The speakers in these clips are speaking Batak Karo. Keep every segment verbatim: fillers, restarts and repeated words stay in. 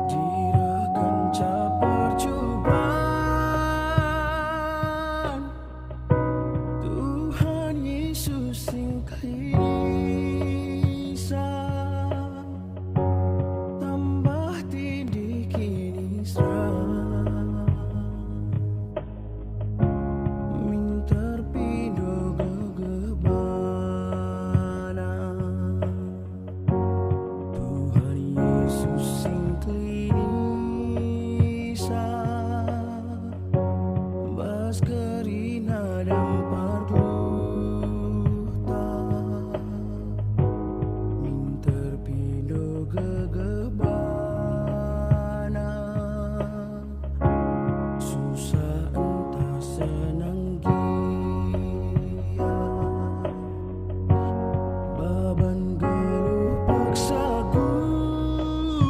Direhken capar cuban, Tuhan Yesus sing kelisa, tambah tindih kiniseran. Minter pindo gegeh bana. Tuhan Yesus sing kelisa, bas kerina dampar geluhta. Minter pindo gegeh bana. Susah ntah senang gia, baban geluh paksa gulut.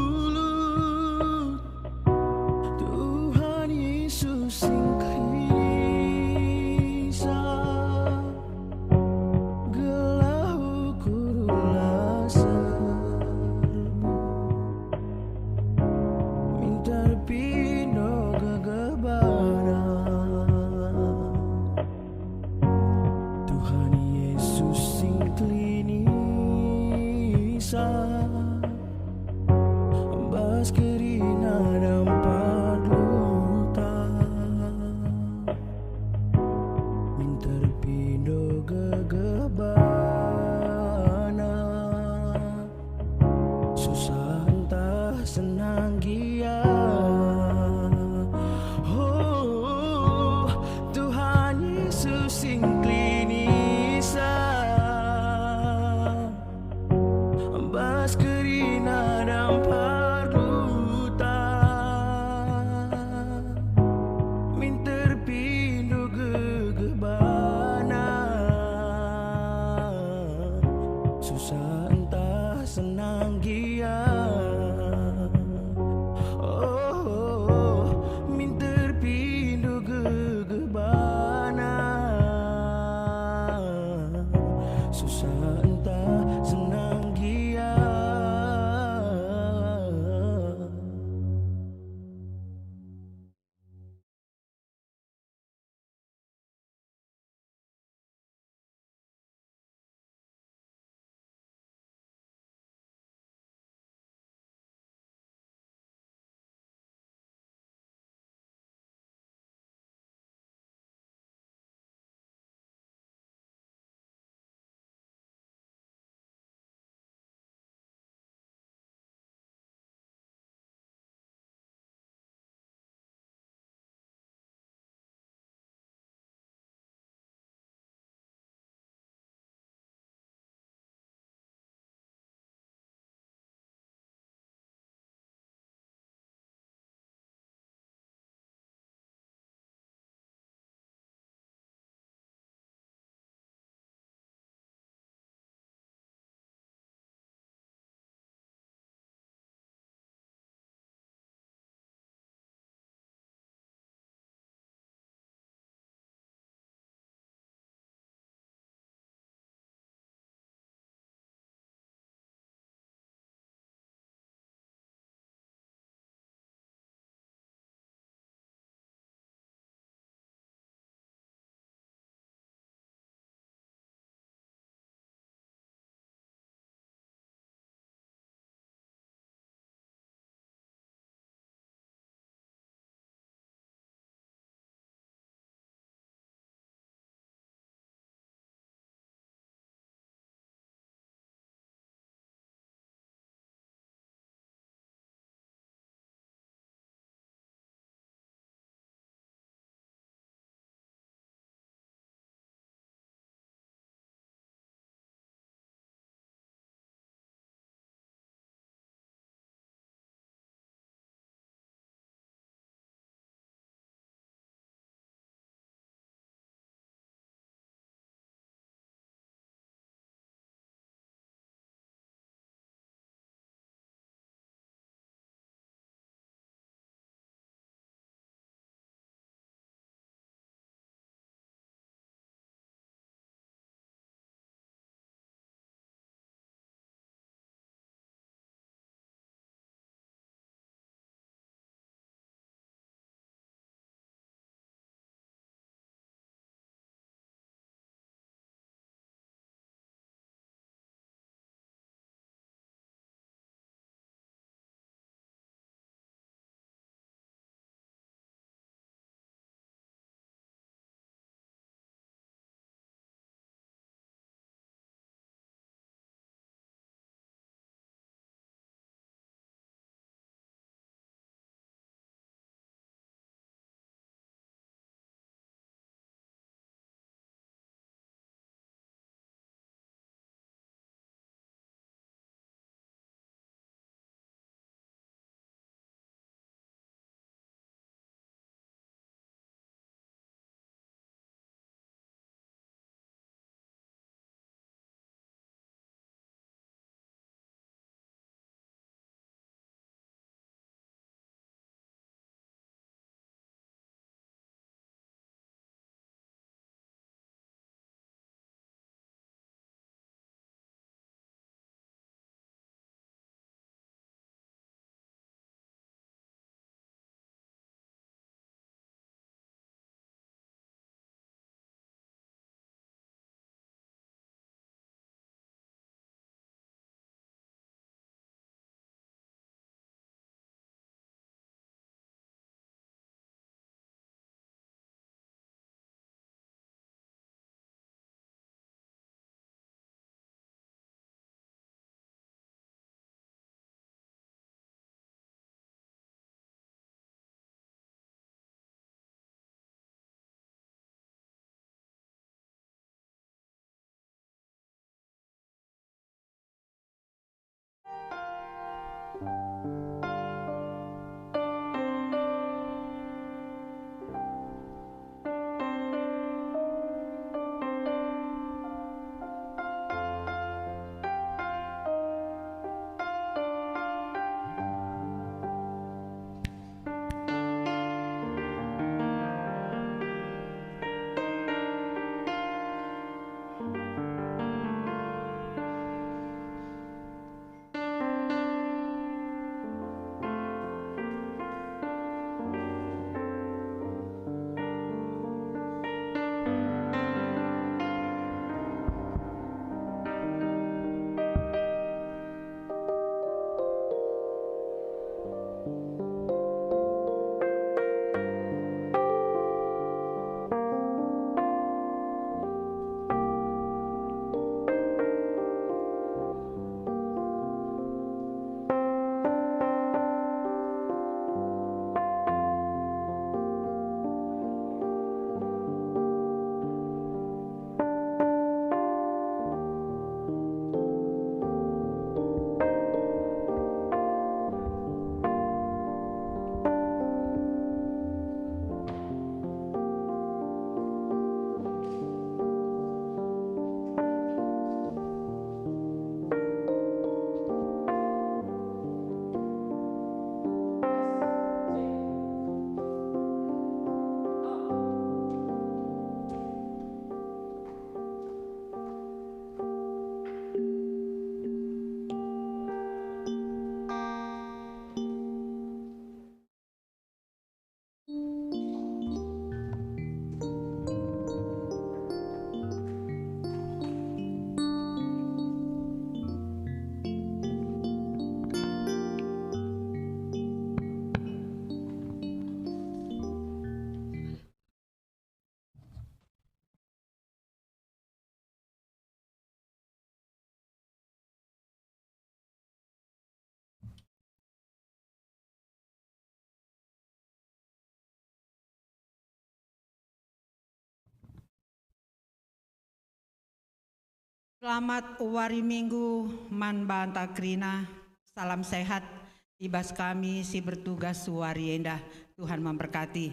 Selamat wari Minggu man banta kerina. Salam sehat i bas kami si bertugas wari enda. Tuhan memberkati.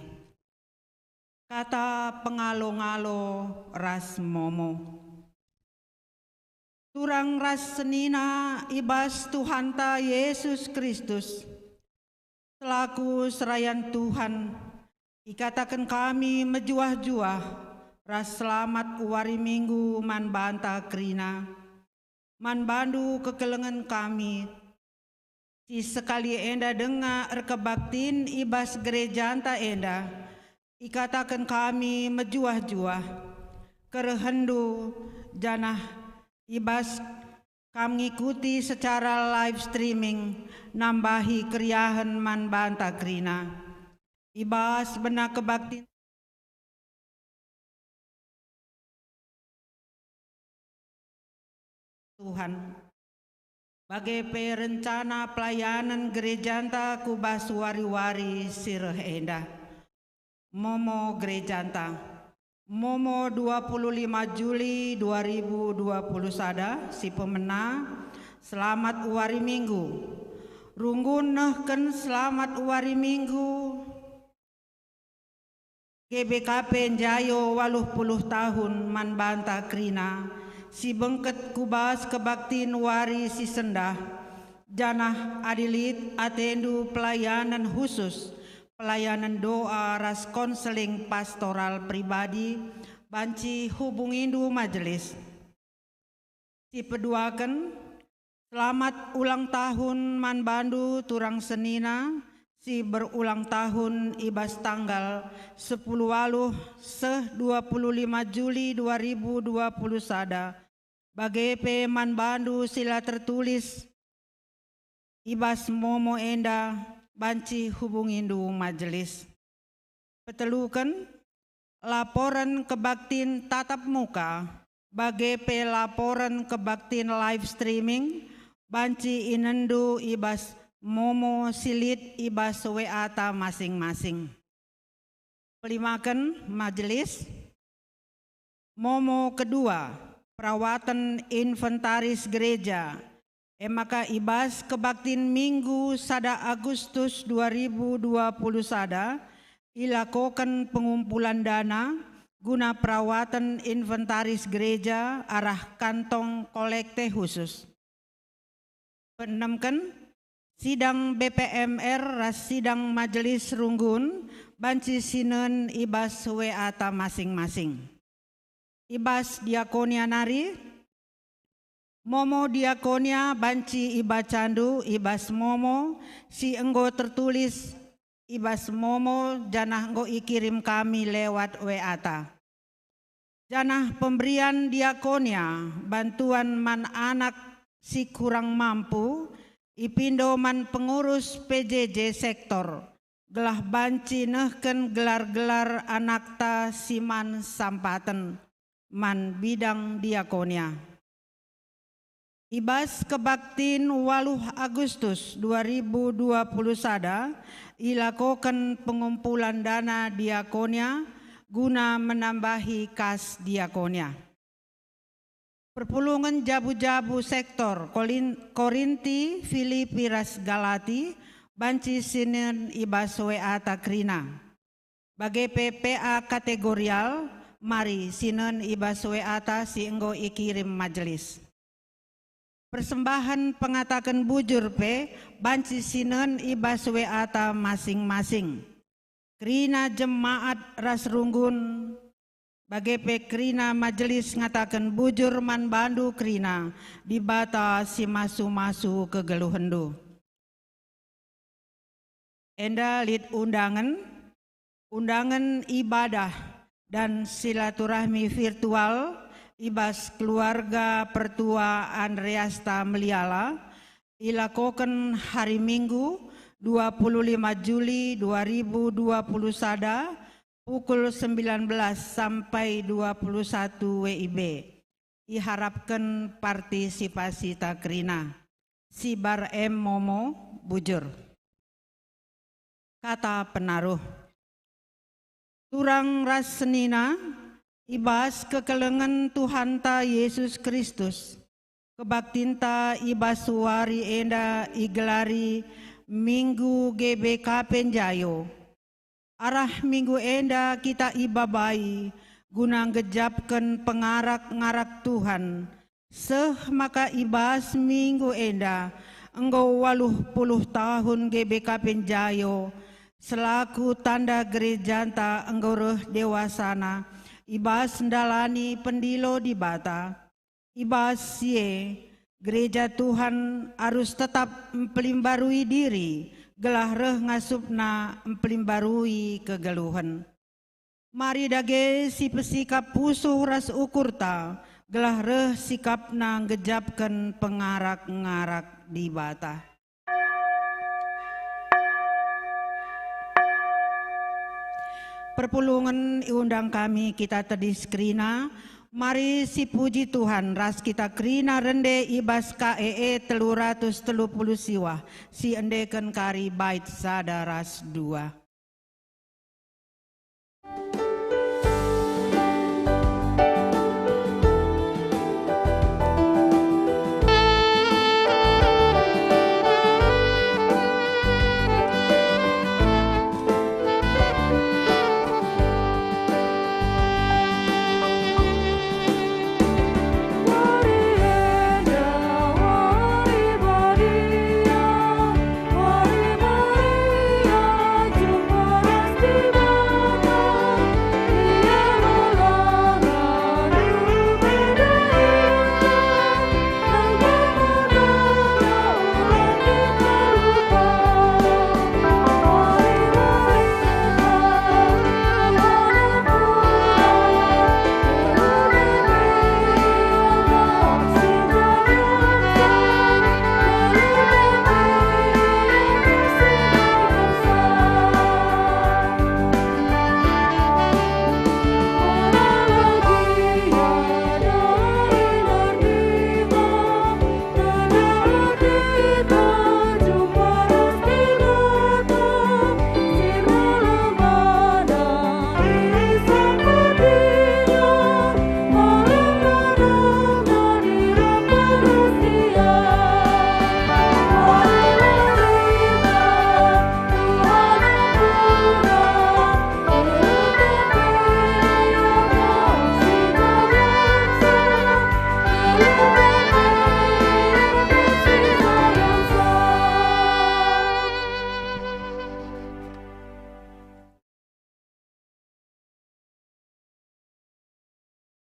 Kata pengalo-ngalo ras momo. Turang ras senina i bas Tuhanta Yesus Kristus, selaku serayan Tuhan, ikataken kami mejuah-juah ras selamat wari Minggu man banta kerina, man bandu kekelengen kami, si sekali enda denga erkebaktin i bas gerejanta enda, ikataken kami mejuah-juah. Kerehenndu, janah i bas kam ngikuti secara live streaming, nambahi keriahen man banta kerina. I bas bena kebaktin Tuhan, bage pe rencana pelayanen gerejanta ku bas wari-wari si reh enda. Momo gerejanta. Momo dua puluh lima Juli dua ribu dua puluh sada, si pemena, selamat wari Minggu. Runggun nehken selamat wari Minggu. G B K P Njayo waluh puluh tahun man banta kerina, si bengket ku bas kebaktin wari si sendah, janah adi lit atendu pelayanen khusus, pelayanen doa ras konseling pastoral pribadi, banci hubungindu majelis. Sipeduaken, selamat ulang tahun man bandu turang senina si berulang tahun i bas tanggal sepuluh waluh seh dua puluh lima Juli dua ribu dua puluh sada, bage pe man bandu si la tertulis i bas momo enda, banci hubungindu majelis. Peteluken, laporen kebaktin tatap muka, bage pe laporen kebaktin live streaming, banci inenndu i bas momo si lit i bas W A-ta masing-masing. Pelimaken majelis. Momo kedua, perawaten inventaris gereja. E maka i bas kebaktin Minggu sada Agustus dua ribu dua puluh sada, ilakoken pengumpulan dana guna perawaten inventaris gereja arah kantong kolekte khusus. Peenemken, sidang B P M R ras sidang majelis runggun banci sinen i bas W A-ta masing-masing. I bas diakonia nari, momo diakonia banci ibacandu i bas momo si enggo tertulis i bas momo janah enggo ikirim kami lewat W A-ta. Janah pemberian diakonia, bantuan man anak si kurang mampu, ipindo man pengurus P J J sektor, gelah banci nehken gelar-gelar anakta si man sampaten man bidang diakonia. I bas kebaktin waluh Agustus dua ribu dua puluh sada, ilakoken pengumpulan dana diakonia guna menambahi kas diakonia. Perpulungen jabu-jabu sektor Kolin-, Korinti, Filipi, ras Galati banci sinen i bas W A-ta kerina. Bage pe P A kategorial, mari sinen i bas W A-ta si enggo ikirim majelis. Persembahen pengataken bujur pe banci sinen i bas W A-ta masing-masing. Kerina jemaat ras runggun, bage pe kerina majelis ngataken bujur man bandu kerina Dibata si masu-masu kegeluhenndu. Enda lit undangen, undangen ibadah dan silaturahmi virtual i bas keluarga Pertua Andreasta Meliala, ilakoken hari Minggu, dua puluh lima Juli dua ribu dua puluh sada, pukul sembilan belas sampai dua puluh satu W I B. Iharapken partisipasita kerina. Sibar em momo bujur. Kata penaruh. Turang ras senina, I bas kekelengen Tuhanta Yesus Kristus, kebaktinta i bas wari enda igelari Minggu G B K P Njayo. Arah minggu enda kita ibabai guna nggejapken pengarak-ngarak Tuhan, seh maka i bas minggu enda enggo waluh puluh tahun G B K P Njayo selaku tanda gerejanta enggo reh dewasana i bas ndalani pendilo Dibata. I bas si e, gereja Tuhan arus tetap mpelimbarui diri gelah reh ngasupna mpelimbarui kegeluhen. Mari dage sipesikap pusuh ras ukurta, gelah reh sikapna nggejapken pengarak-ngarak Dibata. Perpulungen iundang kami kita tedis kerina. Mari sipuji Tuhan ras kita kerina rende i bas K E E telu ratus telu puluh siwah, si endeken kari bait sada ras dua.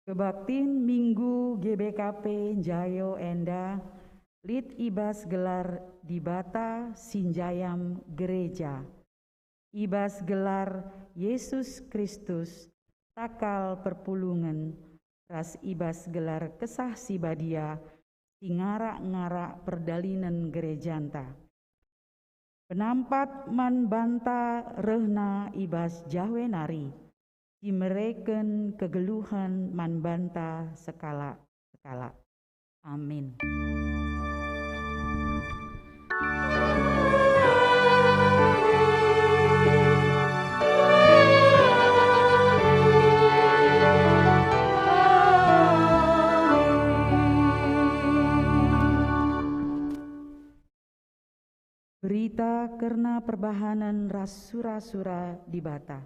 Kebaktin Minggu G B K P Njayo enda lit i bas gelar Dibata si Njayam Gereja, i bas gelar Yesus Kristus, takal perpulungen, ras i bas gelar Kesah Si Badia si ngarak-ngarak perdalinen gerejanta. Penampat man banta rehna i bas Jahwe nari, si mereken kegeluhen man banta sekalak-sekalak. Amin. Berita kerna perbahanen ras sura-sura Dibata.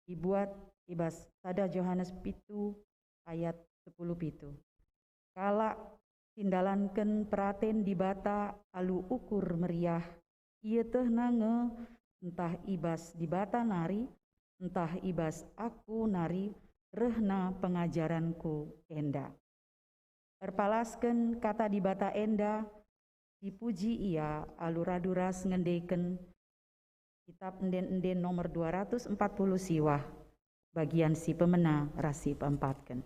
Ibuat i bas sada Johanes pitu ayat sepuluh pitu. Kalak si ndalanken peraten Dibata alu ukur meriah, ietehna nge ntah i bas Dibata nari, ntah i bas aku nari rehna pengajarenku enda. Erpalasken kata Dibata enda, sipuji Ia alu radu ras ngendeken Kitap Enden-enden nomor dua ratus empat puluh siwah, bagian si pemena ras si peempatken.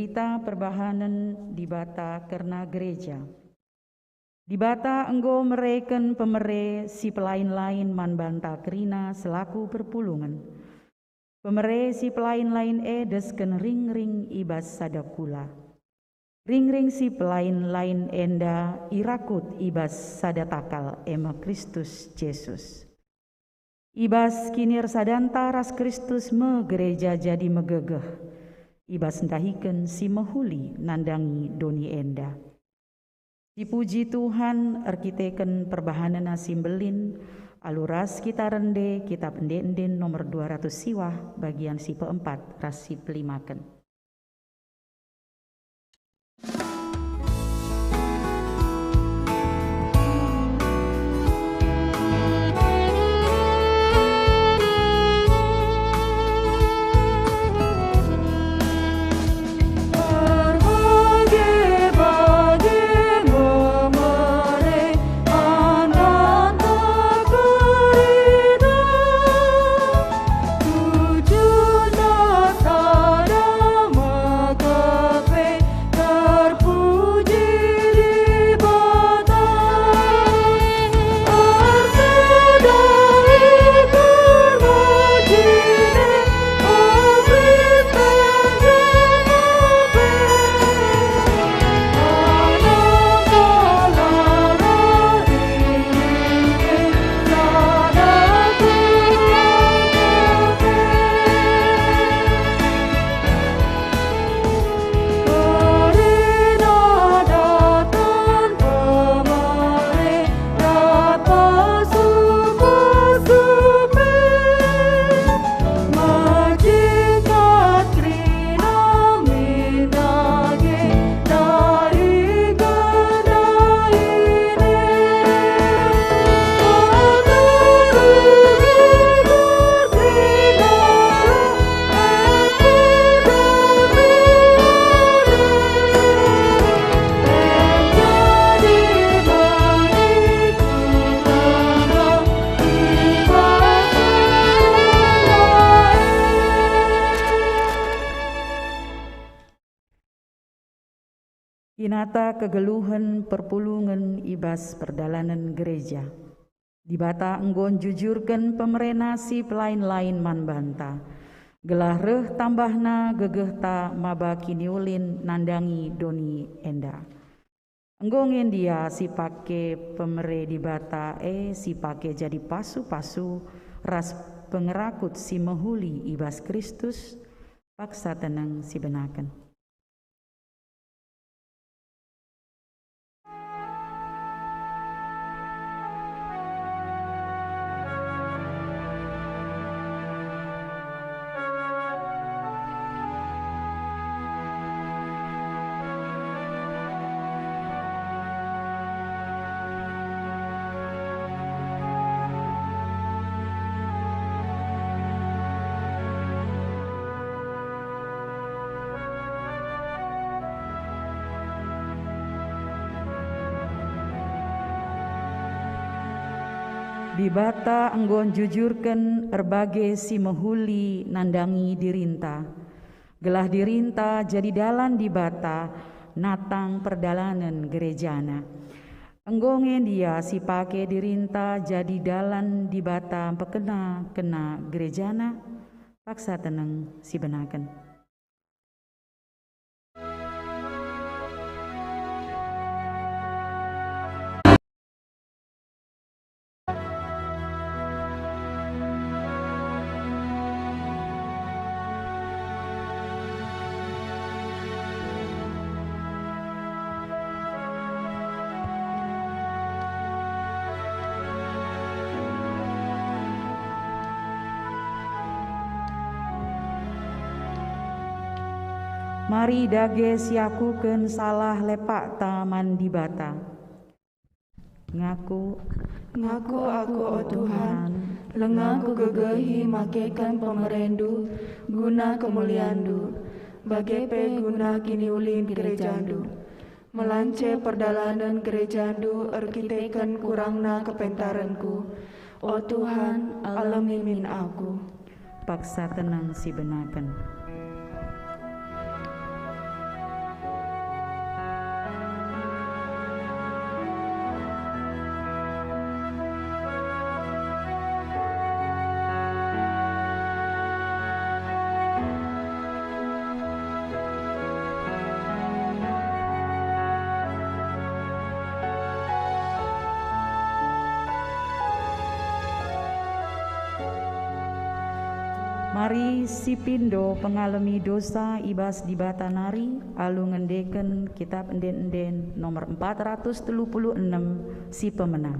Kita perbahanen Dibata kerna gereja. Dibata enggo mereken pemere si pelain-lain man banta kerina selaku perpulungen. Pemere si pelain-lain e desken ringring i bas sada kula. Ringring si pelain-lain enda irakut i bas sada takal, e me Kristus Jesus. I bas kinirsadanta ras Kristus me gereja jadi megegeh, i bas ndahiken si mehuli nandangi doni enda. Sipuji Tuhan, erkiteken perbahanenNa si mbelin, alu ras kita rende kitab Ende-enden nomor dua ratus siwah, bagian si peempat ras si pelimaken. Terpuji Dibata, terpuji, terpuji, o Kristen Jemaat. Inata kegeluhen perpulungen i bas perdalanen gereja. Dibata enggo njujurken pemereNa si pelain-lain man banta, gelah reh tambahna gegehta maba kiniulin nandangi doni enda. Enggo nge ndia si pake pemere Dibata e si pake jadi pasu-pasu ras pengerakut si mehuli i bas Kristus? Paksa teneng sibenaken. Dibata enggo njujurken erbage si mehuli nandangi dirinta, gelah dirinta jadi dalan Dibata natang perdalanen gerejaNa. Enggo nge ndia si pake dirinta jadi dalan Dibata mpekena-kena gerejaNa? Paksa teneng sibenaken. Mari dage siakuken salah lepakta man Dibata. Ngaku. Ngaku aku, o Tuhan, langa kugegehi makeken pemerendu guna kemuliandu, bage pe guna kiniulin gerejandu. Melance perdalanen gerejandu erkiteken kurangna kepentarenku. O Tuhan, alemi min aku. Paksa teneng sibenaken. Mari sipindo pengalemi dosa i bas Dibata nari alu ngendeken Kitap Ende-enden nomor empat ratus telu puluh enem si pemena.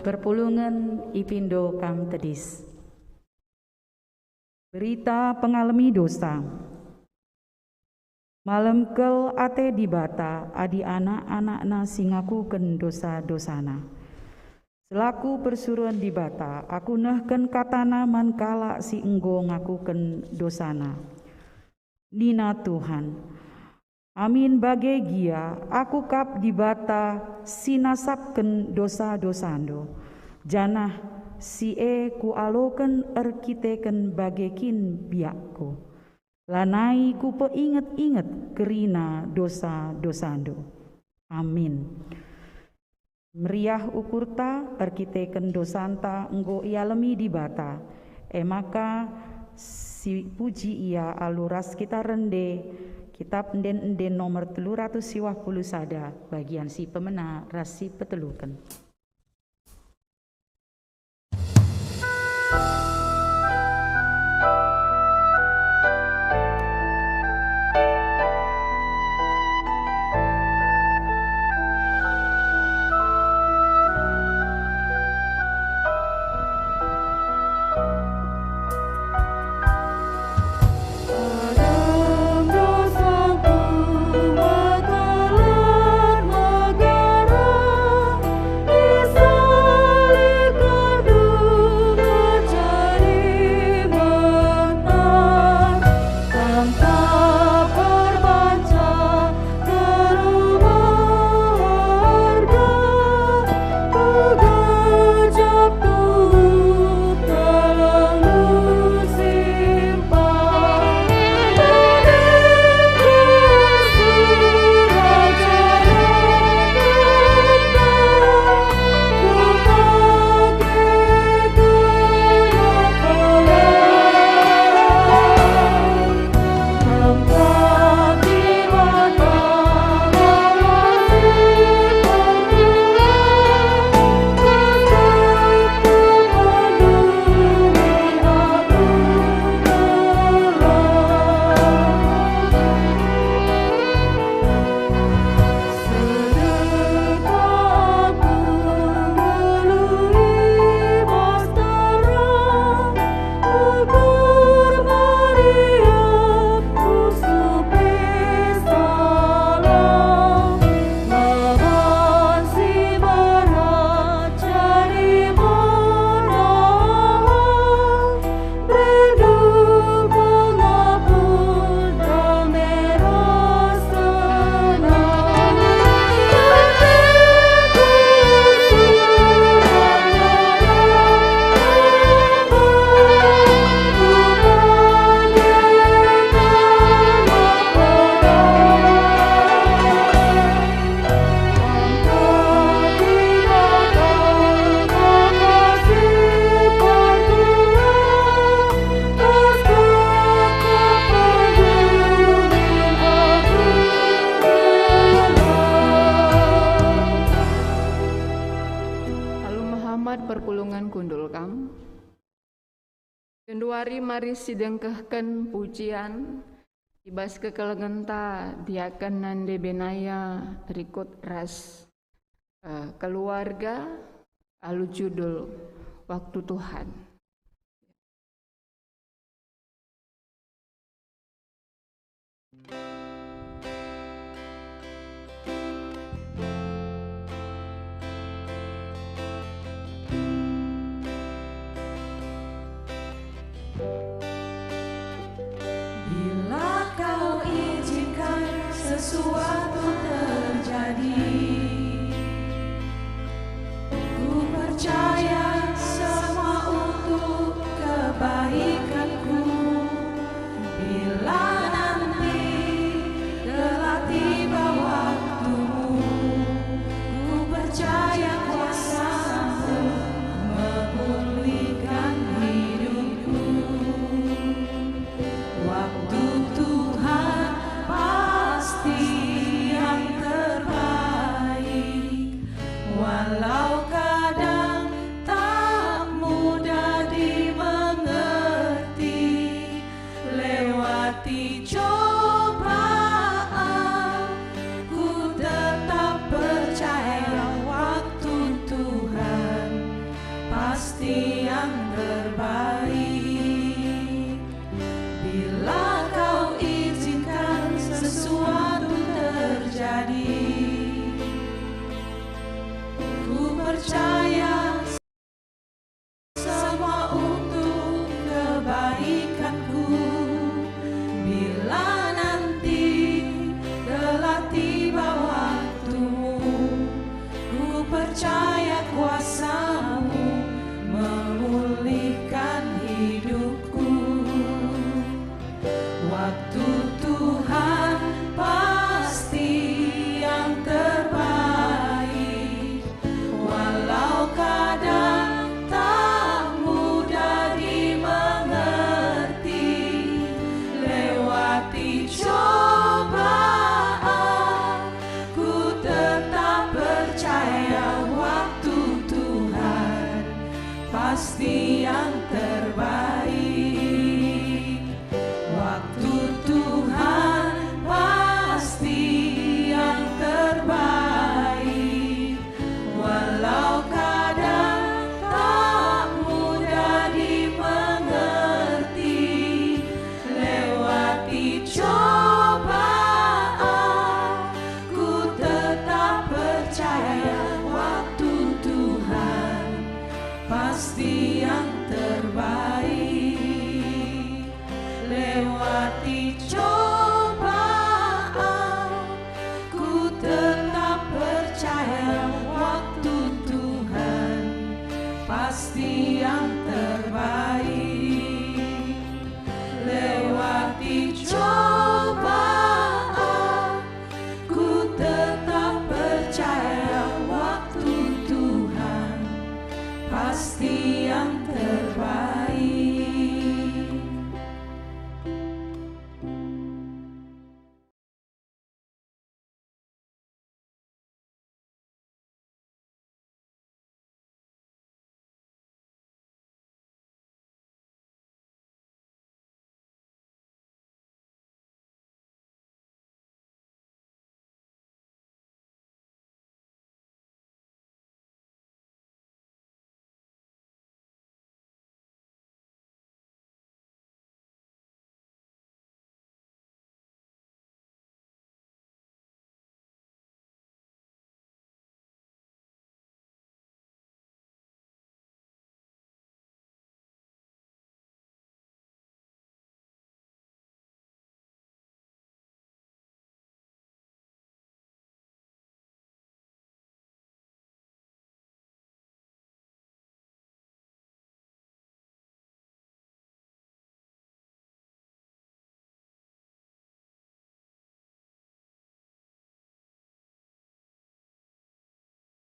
Perpulungen ipindo kam tedis. Berita pengalemi dosa. Malem kal ate Dibata adi anak-anakNa si ngakuken dosa-dosana. Selaku persuruhen Dibata, aku nehken kataNa man kalak si enggo ngakuken dosana. Nina Tuhan, "Amin bage gia, Aku kap Dibata si nasapken dosa-dosandu, janah si e Kualoken erkiteken bage kin biakKu. Lanai Kupeinget-inget kerina dosa-dosandu." Amin. Meriah ukurta erkiteken dosanta enggo ialemi Dibata, e maka sipuji Ia alu ras kita rende Kitap Ende-enden nomor telu ratus siwah puluh sada, bagian si pemena ras si peteluken. Perpulungen kundul kam. Genduari mari sidengkehken pujian i bas kekelengenta diaken nande Benaya rikut ras, eh, keluarga alu judul Waktu Tuhan. Bila kau izinkan sesuatu terjadi, ku percaya semua untuk kebaikanku. Bila nanti telah tiba waktumu, ku percaya kuasamu memulihkan hidupku. Waktu Tuhan pasti yang terbaik, walau kadang tak mudah dimengerti. Lewati cobaan, ku tetap percaya waktu Tuhan pasti yang terbaik. Bila kau izinkan sesuatu terjadi, ku percaya semua untuk kebaikanku. Bila nanti telah tiba waktumu, ku percaya kuasamu memulihkan hidupku. Waktu Tuhan pasti yang terbaik, walau kadang tak mudah dimengerti. Lewati cobaan, ku tetap percaya waktu Tuhan pasti yang terbaik. Waktu Tuhan pasti yang terbaik, walau kadang tak mudah dimengerti. Lewati cobaan, ku tetap percaya waktu Tuhan pasti yang terbaik. Lewati cobaan, ku tetap percaya waktu Tuhan pasti yang terbaik. Lewati cobaan, ku tetap percaya waktu Tuhan pasti yang terbaik.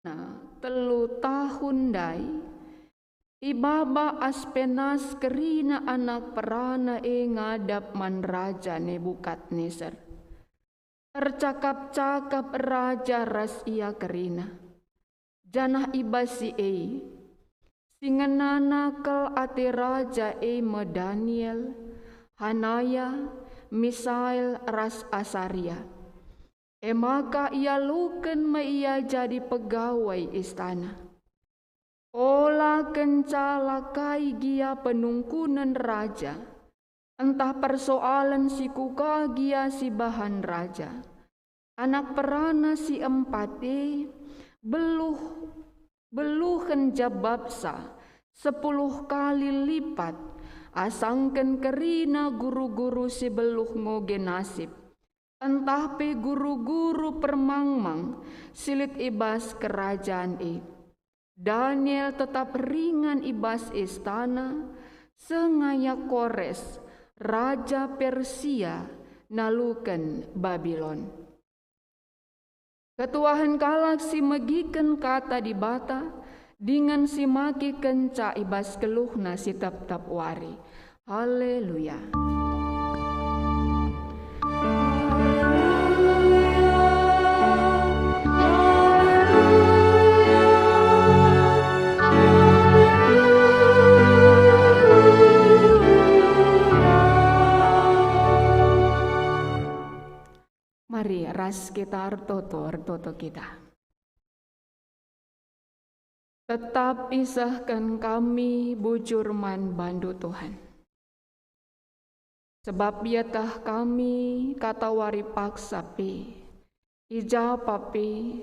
Nah, telu tahun ndai, ibaba Aspenas kerina anak perana e ngadap man Raja Nebukadnesar. Ercakap-cakap raja ras ia kerina, janah i bas si e Si ngenana kal ate raja e me Daniel, Hanaya, Misael ras Asaria. E maka ialoken me ia jadi pegawai istana. Ola kenca la kai gia penungkunen raja, ntah persoalen si kuga gia si bahan raja. Anak perana si empat e beluh, beluhen jabapsa sepuluh kali lipat, asangken kerina guru-guru si beluh ngoge nasib, ntah pe guru-guru permangmang si lit i bas kerajan e. Daniel tetap ringan i bas istana, sengaya Kores, raja Persia, naluken Babilon. Ketuahen kalak si megiken kata Dibata, dingen si makekenca i bas geluhna si tep-tep wari. Haleluya. Mari ras kita ertoto, ertoto kita. Tetap isehken kami bujur man bandu, Tuhan. Sebab ieteh kami katawari paksa pe, i ja pe,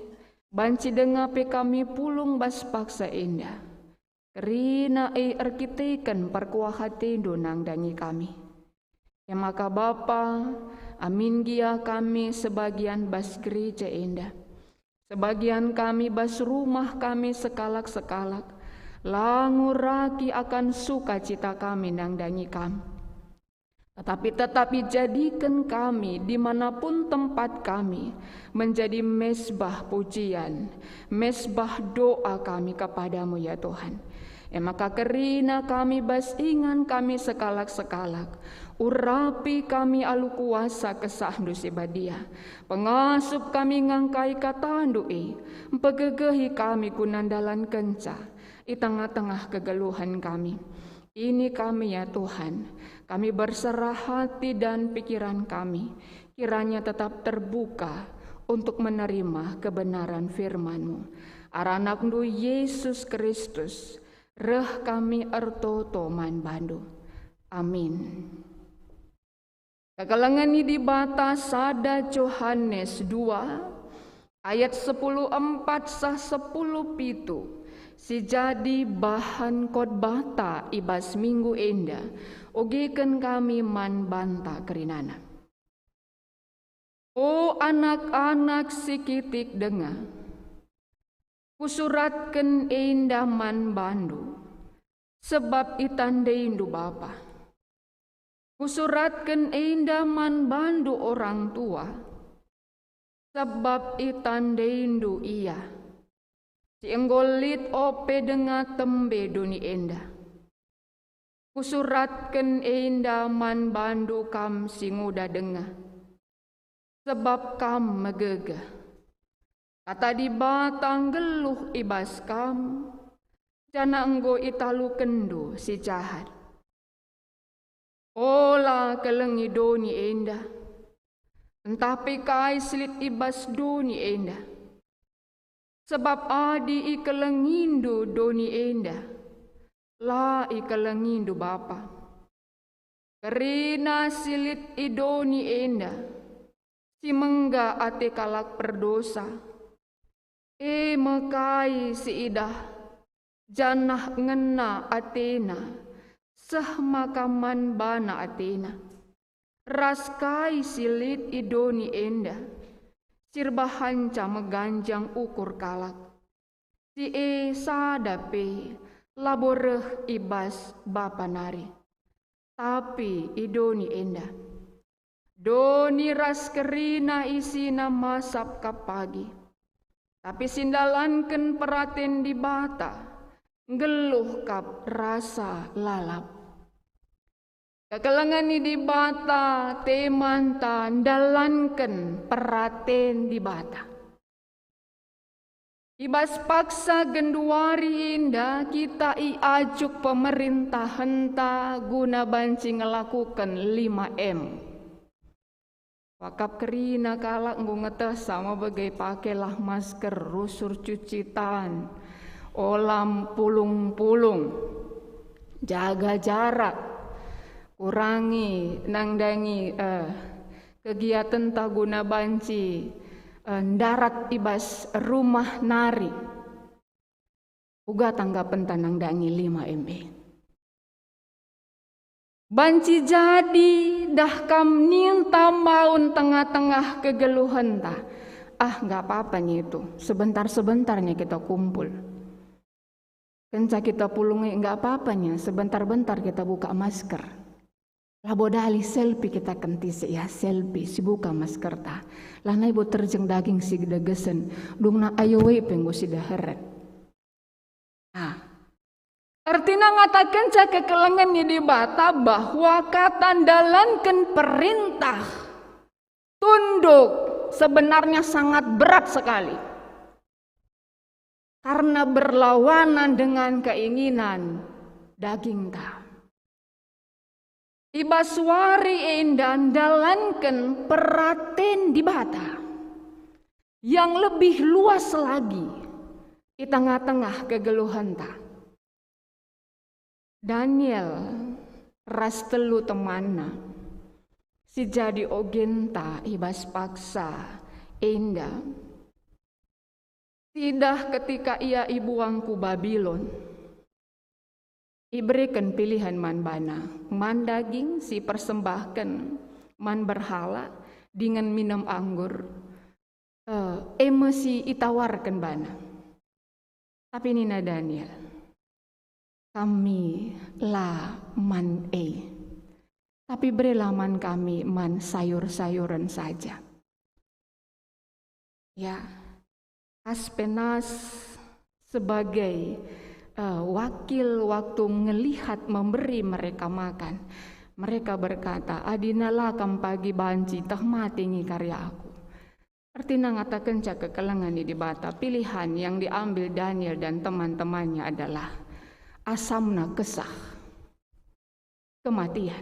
banci denga pe kami pulung bas paksa enda. Kerina e erkiteken perkuah atendu nandangi kami. E maka Bapa, amin gia kami sebagian bas gereja enda, sebagian kami bas rumah kami sekalak-sekalak, la nguraki akan sukacita kami nandangi Kam. Tetapi tetap ijadiken kami, di mana pun tempat kami, menjadi mesbah pujian, mesbah doa kami kepada-Mu, ya Tuhan. E maka kerina kami bas ingan kami sekalak-sekalak, urapi kami alu kuasa Kesah-Ndu si Badia, pengasup kami ngangkai kata-Ndu e, mpegegehi kami guna ndalankenca i tengah-tengah kegeluhen kami. Ini kami, ya Tuhan, kami berserah hati dan pikiran kami, kiranya tetap terbuka untuk menerima kebenaran firman-Mu. Arah Anak-Ndu Yesus Kristus, reh kami ertoto man Bandu. Amin. Kekelengen ni Dibata sada Johanes dua ayat sepuluh empat sah sepuluh pitu, si jadi bahan khotbahta i bas minggu enda, ogeken kami man banta kerinana. O anak-anak si kitik denga, kusuratken enda man bandu, sebab itandaindu Bapa. Kusuratken enda man bandu orang tua, sabap itandaindu ia, si enggo lit ope denga tembe doni enda. Kusuratken enda man bandu kam si nguda denga, sebab kam megegeh. Kata Dibata nggeluh i bas kam, janah enggo italukenndu si jahat. Ola kelengi doni enda, ntah pe kai si lit i bas doni enda. Sebab adi ikelengindu doni enda, la ikelengindu Bapa. Kerina si lit i doni enda, si mengga ate kalak perdosa, e me kai si idah janah ngena atena, seh maka man bana atena, ras kai si lit i doni enda, si erbahanca meganjang ukur kalak. Si e sada pe labo reh i bas Bapa nari, tapi i doni enda. Doni ras kerina isina masap kap pagi, tapi si ndalanken peraten Dibata nggeluh kap rasa lalap. Kekelengen ni Dibata temanta ndalanken peraten Dibata. I bas paksa genduari enda kita iajuk pemerintahenta guna banci ngelakuken lima M. Wakap kerina kalak enggo ngeteh sama bage, pakailah masker, rusur cuci tan, ola mpulung-pulung, jaga jarak, kurangi nandangi, eh, kegiatenta guna banci, eh, ndarat i bas rumah nari. Uga tanggapenta nandangi lima M e. Banci jadi dah kam ninta maun tengah-tengah kegeluhenta. Ah, nggak apa-apa nye itu, sebentar-sebentar nye kita kumpul. Kenca kita pulung e, nggak apa-apa nye, sebentar-bentar kita buka masker. Labo dalih selfie kita kentise, ya, selfie, sibuka maskerta. Lanai bo terjeng daging si degesen, dungna ayo we pe enggo si deheren. Nah, ertina ngatakenca kekelengen ni Dibata bahwa kata ndalanken perintah tunduk sebenarnya sangat berat sekali. Karena berlawanan dengan keinginan dagingta. I bas wari enda ndalanken peraten Dibata yang lebih luas lagi i tengah-tengah kegeluhenta. Daniel ras telu temanna si jadi ogenta i bas paksa enda. Sidah ketika ia ibuang ku Babilon, ibereken pilihen man bana, man daging si persembahken man berhala dingen minem anggur, eh, e me si itawarken bana. Tapi nina Daniel, "Kami la man e, tapi berelah man kami man sayur-sayuren saja." Ya, Aspenas sebagai, eh, wakil waktu ngelihat memberi mereka makan, mereka berkata, "Adina la kam pagi banci teh mate ngikari aku." Ertina ngatakenca kekelengen ni Dibata, pilihan yang diambil Daniel dan teman-temannya adalah asamna kesah, kematian.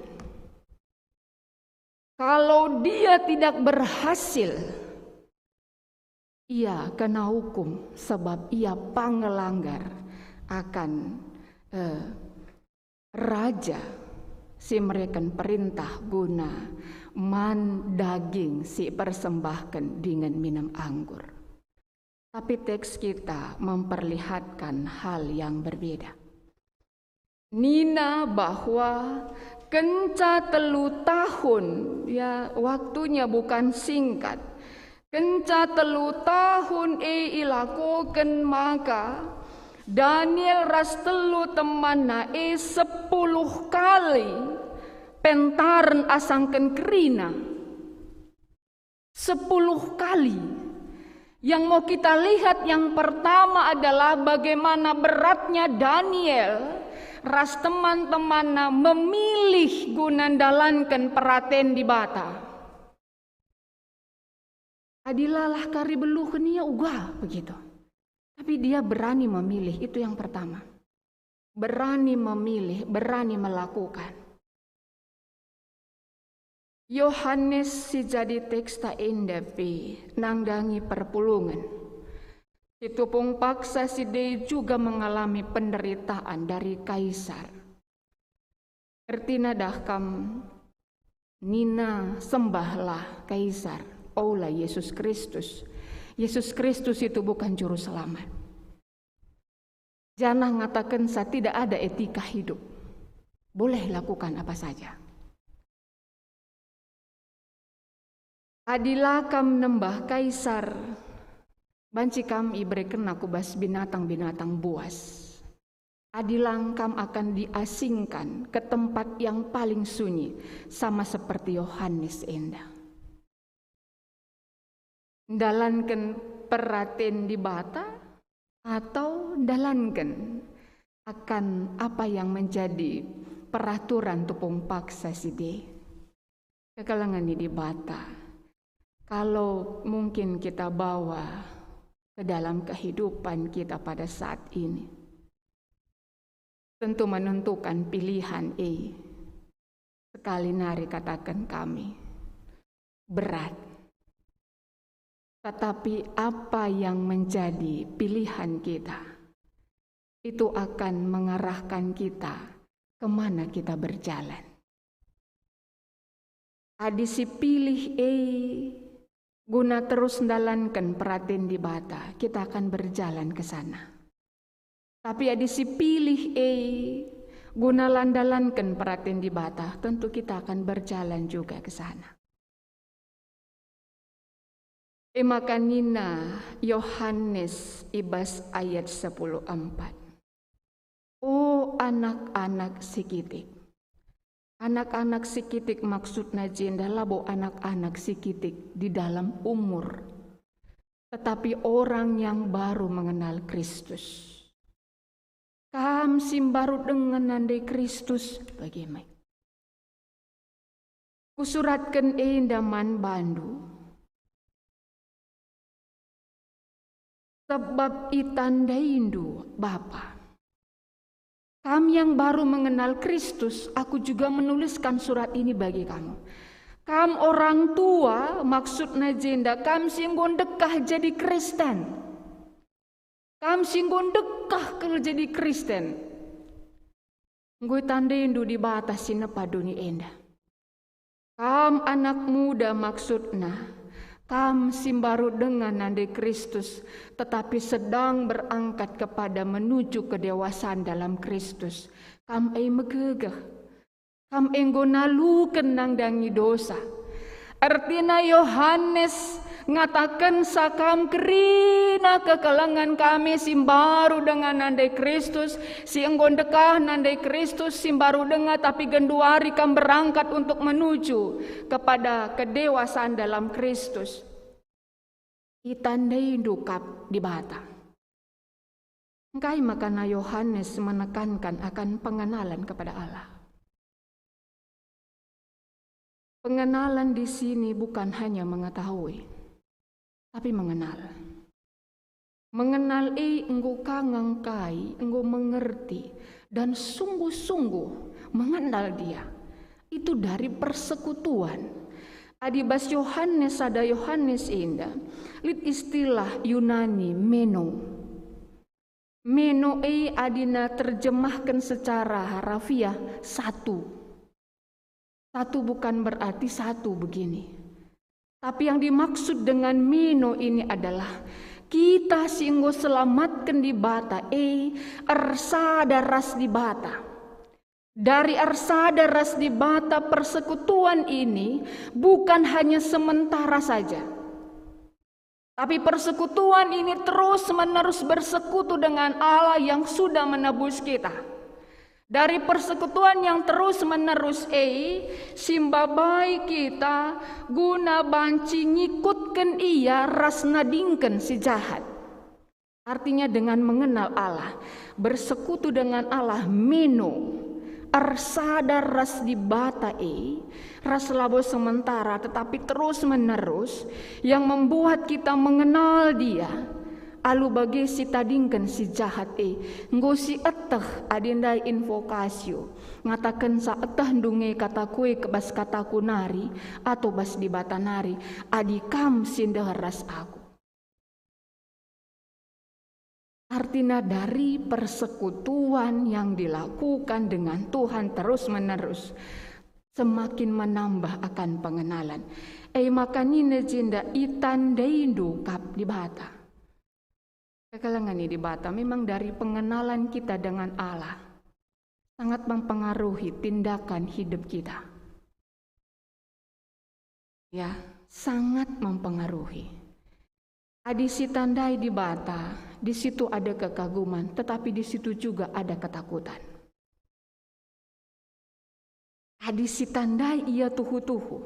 Kalau dia tidak berhasil, ia kena hukum sebab ia pangelanggar akan, eh, raja si mereken perintah guna man daging si persembahken dingen minem anggur. Tapi teks kita memperlihatkan hal yang berbeda. Nina bahwa kenca telu tahun, ya, waktunya bukan singkat. Kenca telu tahun e ilakoken maka Daniel ras telu temanna e sepuluh kali pentaren asangken kerina. Sepuluh kali. Yang mau kita lihat yang pertama adalah bagaimana beratnya Daniel ras teman-temanna memilih guna ndalanken peraten Dibata. Adi la lah kari beluhen ia uga begitu. Tapi dia berani memilih, itu yang pertama. Berani memilih, berani melakukan. Yohanes si jadi teksta enda pe nandangi perpulungen. Si tupung paksa si dei juga mengalami penderitaan dari Kaisar. Ertina dah kam nina, "Sembahlah Kaisar, ola Yesus Kristus. Yesus Kristus itu bukan juru selamat." Janah ngatakenca tidak ada etika hidup. Boleh lakukan apa saja. Adi la kam nembah Kaisar, banci kam iberekenna ku bas binatang-binatang buas. Adi lang kam akan diasingkan ke tempat yang paling sunyi, sama seperti Yohanes enda. Ndalanken peraten Dibata atau ndalanken akan apa yang menjadi peraturan tupung paksa si dei? Kekelengen ni Dibata. Kalau mungkin kita bawa dalam kehidupan kita pada saat ini. Tentu menentukan pilihan e. Sekali nari kataken kami, berat. Tetapi apa yang menjadi pilihan kita, itu akan mengarahkan kita ke mana kita berjalan. Adi sipilih e guna terus ndalanken peraten Dibata, kita akan berjalan ke sana. Tapi adi sipilih e guna la ndalanken peraten Dibata, tentu kita akan berjalan juga ke sana. E maka nina Yohanes i bas ayat sepuluh empat, "O anak-anak si kitik." Anak-anak si kitik maksudna jenda labo anak-anak si kitik di dalam umur, tetapi orang yang baru mengenal Kristus. Kam si mbaru denga nandai Kristus, bage me. Kusuratken enda man bandu, sebab itandaindu Bapa. Kam yang baru mengenal Kristus, aku juga menuliskan surat ini bagi kamu. Kam orang tua, maksudna jenda kam si enggo ndekah jadi Kristen. Kam si enggo ndekah kal jadi Kristen. Enggo itandaindu Dibata si nepa doni enda. Kam anak muda maksudna, kam si mbaru denga nandai Kristus, tetapi sedang berangkat kepada menuju kedewasaan dalam Kristus. Kam e megegeh. Kam enggo naluken nandangi dosa. Ertina Yohanes ngatakensa kam kerina kekelengen kami si mbaru denga nandai Kristus, si enggo ndekah nandai Kristus, si mbaru denga tapi genduari kam berangkat untuk menuju kepada kedewasaan dalam Kristus. Itandaindu kap Dibata. Engkai makana Yohanes menekankan akan pengenalan kepada Allah? Pengenalan di sini bukan hanya mengetahui, tapi mengenal. Mengenal e enggo ka ngangkai, enggo mengerti, dan sungguh-sungguh mengenal Dia. Itu dari persekutuan. Adi bas Yohanes, sada Yohanes enda, lit istilah Yunani meno. Meno e adina terjemahken secara harafiah satu. Satu bukan berarti satu begini. Tapi yang dimaksud dengan meno ini adalah kita si enggo selamatken Dibata e ersada ras Dibata. Dari ersada ras Dibata, persekutuan ini bukan hanya sementara saja. Tapi persekutuan ini terus-menerus bersekutu dengan Allah yang sudah menebus kita. Dari persekutuan yang terus-menerus e, si mbabai kita guna banci ngikutken Ia ras nadingken si jahat. Artinya dengan mengenal Allah, bersekutu dengan Allah meno, ersada ras Dibata e, ras labo sementara tetapi terus-menerus, yang membuat kita mengenal Dia. Alu bage si tadingken si jahat e, enggo sieteh adi ndai invokasio, ngatakensa etehndu nge kataku e bas kataku nari, ato bas Dibata nari, adi kam si ndeher ras aku. Artina dari persekutuan yang dilakukan dengan Tuhan terus-menerus, semakin menambah akan pengenalan. E maka nina jenda, itandaindu kap Dibata. Kekelengen i Dibata memang dari pengenalan kita dengan Allah sangat mempengaruhi tindakan hidup kita. Ya, sangat mempengaruhi. Adi sitandai Dibata, di situ ada kekaguman, tetapi di situ juga ada ketakutan. Adi sitandai Ia tuhu-tuhu.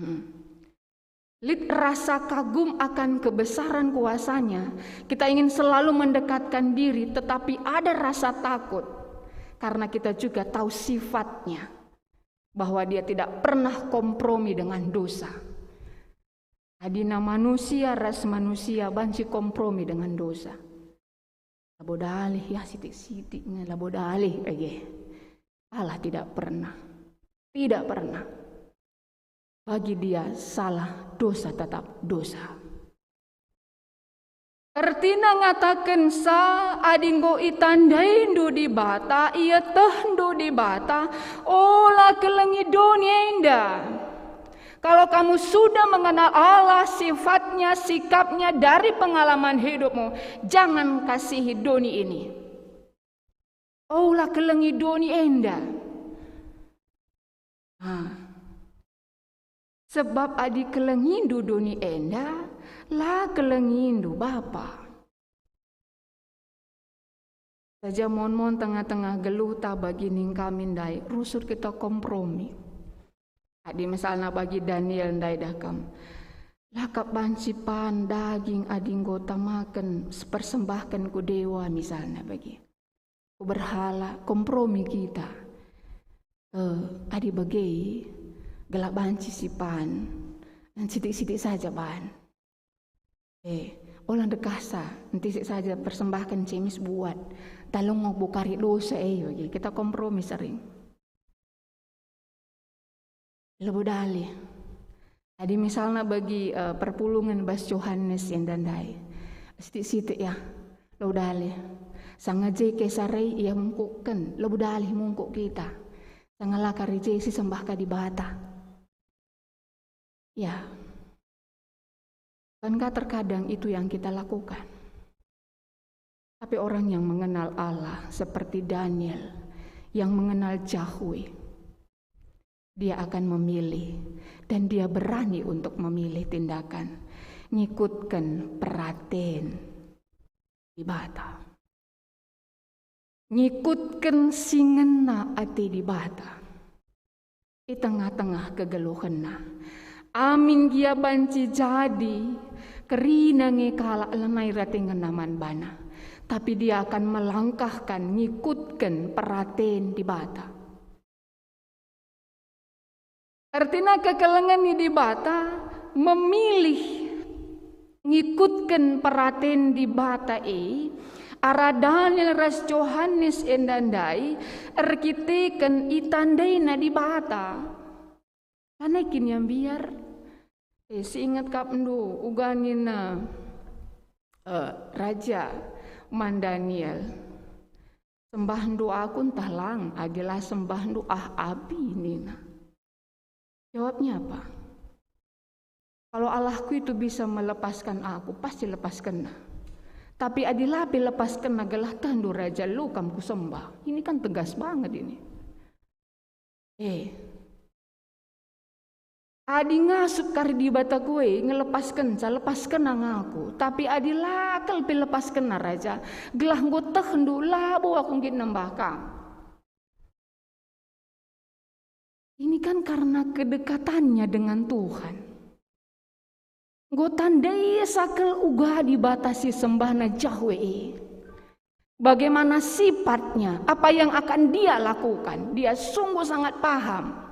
Hmm. Lit rasa kagum akan kebesaran kuasa-Nya, kita ingin selalu mendekatkan diri, tetapi ada rasa takut karena kita juga tahu sifat-Nya, bahwa Dia tidak pernah kompromi dengan dosa. Adina manusia ras manusia banci kompromi dengan dosa. Labo dalih, ya, sitik-sitik nge, labo dalih, ege. Allah tidak pernah. Tidak pernah. Bagi Dia, salah, dosa tetap dosa. Ertina ngatakenca, adi enggo itandaindu Dibata, ietehndu Dibata, ola kelengi doni enda. Kalau kamu sudah mengenal Allah, sifatnya, sikapnya dari pengalaman hidupmu, jangan kasihi doni ini. Ola kelengi doni enda. Nah, sebab adi kelengindu doni enda, la kelengindu Bapa. Saja mon-mon tengah-tengah geluhta bagi ningkami ndai, rusur kita kompromi. Adi misalna bagi Daniel ndai dah kam, la kap banci pan daging adi enggo tamaken, persembahken ku dewa misalna bagi. Ku berhala, kompromi kita. Eh, adi bage, gelah banci si pan, sitik-sitik saja ban. Eh, ola ndekahsa, entisik saja persembahken cemis buat, talongok bukari dosa, eh, bagi kita kompromi sering. Labo dalih. Adi misalna bagi, eh, perpulungen bas Johanes enda ndai. Sitik-sitik ya, labo dalih. Sanga je Kesare ia mungkukken, labo dalih mungkuk kita. Sanga la kari je sisembah ka Dibata. Ya. Bukankah terkadang itu yang kita lakukan? Tapi orang yang mengenal Allah seperti Daniel, yang mengenal Yahweh, dia akan memilih dan dia berani untuk memilih tindakan ngikutken peraten Dibata. Ngikutken si ngena ate Dibata i tengah-tengah kegeluhenna. Amin gia banci jadi, kerina nge kalak lanai rate ngena man bana, tapi dia akan melangkahkan ngikutken peraten Dibata. Ertina kekelengen ni Dibata, memilih ngikutken peraten Dibata e, arah Daniel ras Johanes enda ndai erkiteken itandaina Dibata. Lanai kin ia mbiar? Eh, siinget kap ndu uga nina, eh, raja man Daniel, "Sembahndu aku ntah lang, adi la sembahndu ah abi," nina. Jawabnya apa? "Kalau Allahku itu bisa melepaskan aku, pasti lepaskenna. Tapi adi la pe lepaskenna, gelah tehndu raja, lu kam kusembah." Ini kan tegas banget ini. Eh. Adi ngasup kari Dibata ku e ngelepaskenca, lepaskenna ngaku. Tapi adi la kal pe lepaskenna raja, gelah enggo tehndu, labo aku nggit nembah kam. Ini kan karena kedekatannya dengan Tuhan. Enggo tandai sakel uga Dibata si sembahna Yahweh e. Bagaimana sifatnya, apa yang akan dia lakukan, dia sungguh sangat paham.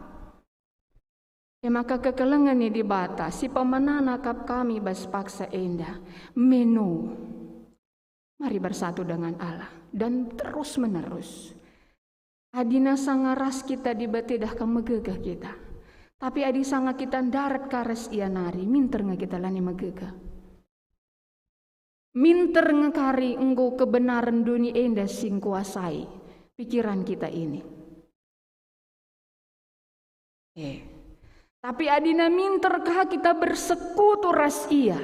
E maka kekelengen ni Dibata si pemenana kap kami bas paksa enda, meno. Mari bersatu dengan Allah dan terus-menerus. Adina sanga ras kita Dibata dah kam megegeh kita. Tapi adi sanga kita ndarat ka ras Ia nari, minter nge kita lanai megegeh. Minter nge kari enggo kebenaren doni enda si ngkuasai pikiran kita ini. Eh. Tapi adina minter ka kita bersekutu ras Ia,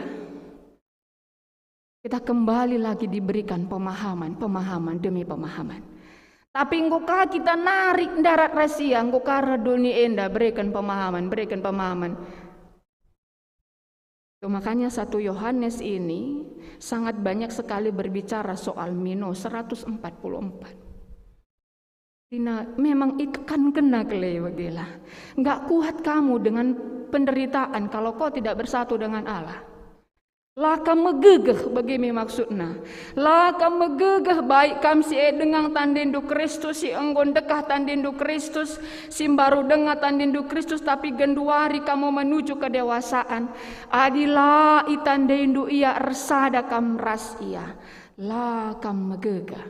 kita kembali lagi diberikan pemahaman, pemahaman demi pemahaman. Tapi enggo ka kita narik ndarat ras Ia, enggo ka reh doni enda bereken pemahaman, bereken pemahaman. Tuh, makanya satu Yohanes ini sangat banyak sekali berbicara soal meno seratus empat puluh empat. Tina, memang itekankenna kele bagila. Enggak kuat kamu dengan penderitaan kalau kau tidak bersatu dengan Allah. La kam megegeh, bage me maksudna. La kam megegeh, baik kam si e denga tandendu Kristus, si enggo ndekah tandendu Kristus, si mbaru denga tandendu Kristus, tapi genduari kam menuju kedewasaan. Adi la itandendu ia, ersada kam ras ia. La kam megegeh.